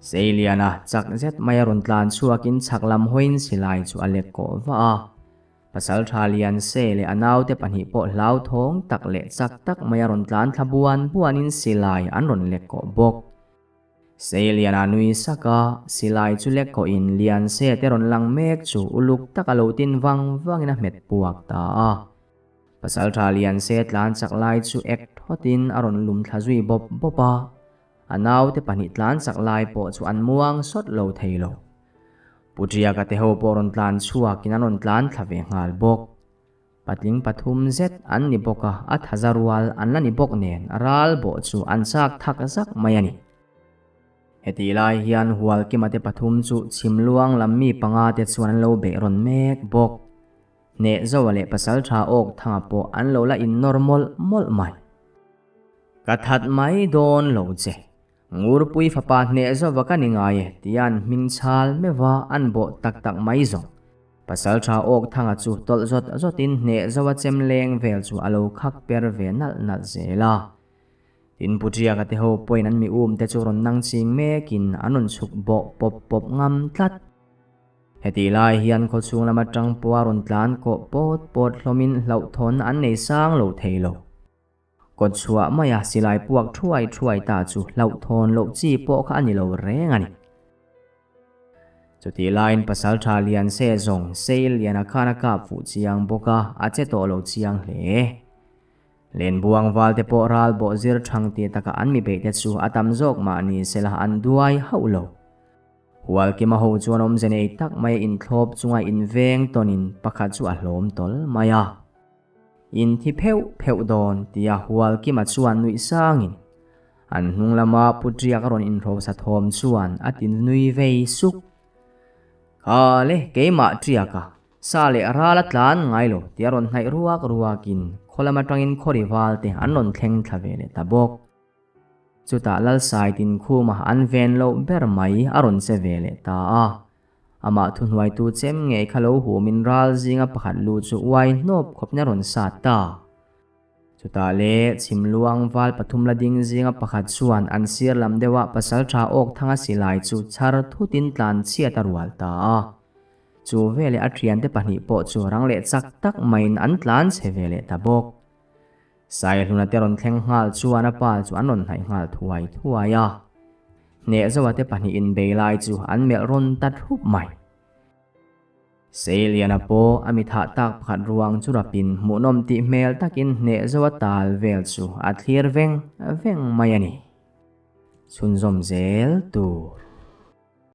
Seiliana chak zet mai a rawn tlan chhuakin chhak lam hawiin silai chu a lek kawh vah a. Pasaltha Lianse leh a naute pahnih pawh hlauthawng tak leh chak tak mai a rawn tlan thla buan buanin silai an rawn lek kawh bawk. Seiliana nui sak a, silai chu lek kawhin Lianse te rawn lang mek chu uluk taka lo tin vang vangin a hmet puak ta a. Pasaltha Lianse tlan chak lai chu ek thawtin a rawn lum thla zui bawp bawp a. A naute pahnih tlan chak lai pawh chu an muang sawt lo thei lo. Pu Ṭiaka te ho pawh rawn tlan chhuakin an rawn tlan thla ve nghal bawk. Patling pathum zet an ni bawk a, a thaza rual an la ni bawk nen ral bawh chu an chak thak zak mai a ni. Hetih lai hian Hualkima te pathum chu chhimluang lam mi panga te chuan an lo beih rawn mek bawk. Hneh Zoa leh Pasaltha Awk Thanga pawh an lo la innawr mawlh mawlh mai. Ka that mai dawn lo che. Ngurpui fapa hneh zova ka ni ngai e tia an hming chhal meuh a an bawh tak tak mai zawng. Pasaltha Awk Thanga chu tawlh zawt zawtin hneh Zoa chem leng vel chu a lo khak per ve nalh nalh zel a. Tin Pu Ṭiaka te ho pawhin an mi um te chu rawn nang ching mekin an rawn chhuk bawh pawp pawp ngam tlat. Hetih lai hian khawchhung lam atang pawha rawn tlan kawh pawt pawt hlawmin hlauhthawn an nei sang lo thei lo. Kawt chhuah maia silai puak thuai thuai ta chu hlauhthawn loh chi pawh kha a ni lo reng a ni. Chutih laiin Pasalṭha lian se zawng Seil liana khan a kap fuh chiang bawk a, a che tawh lo chiang hle. Lenbuang valte pawh ral bawh zir ṭhang tih takah an mi beihte chu a tam zawk mah ni sela an duai hauh lo. Hualkima ho chuan awmze nei tak mai a inthlawp chunga inveng tawnin pakhat chu a hlawm tawl mai a. In thi pheuh pheuh dawn tia Hualkima chuan nuih sangin an hnung lama Putriak a rawn inhrosa thawm chuan a ti nui vei suk. Kha le keimah Triaka, sa leh ral a tlan ngai lo tia rawn hnaih ruak ruakin khaw lam atangin khawri valte an rawn thleng thla ve leh ta bawk. Chutah Lalsai Tinkhuma an ven loh ber mai a rawn che ve leh ta a. Amah thuhnuaitu chem ngei kha lo humin ral zinga pakhat lu chu uai hnawp khawpin a rawn sat ta. Chutah le chhimluang val pathum la ding zinga pakhat chuan an sir lam deuhah pasaltha awk thanga silai chu chhar thutin tlan chhiat a rual ta a. Chu veleh a thiante pahnih pawh chu rang leh chak tak maiin an tlan chhe ve leh ta bawk. Saihluna te rawn thleng nghal chuan a pa chu an rawn hnaih nghal thuai thuai a. Hneh Zoa te pahnih inbei lai chu an melh rawn ta thup mai. Seiliana pawh a mi thah tak pakhat ruang chu rapin hmuhnawm tih hmel takin Hneh Zoa tal vel chu a thlir veng veng mai a ni. Chhunzawm zel tur.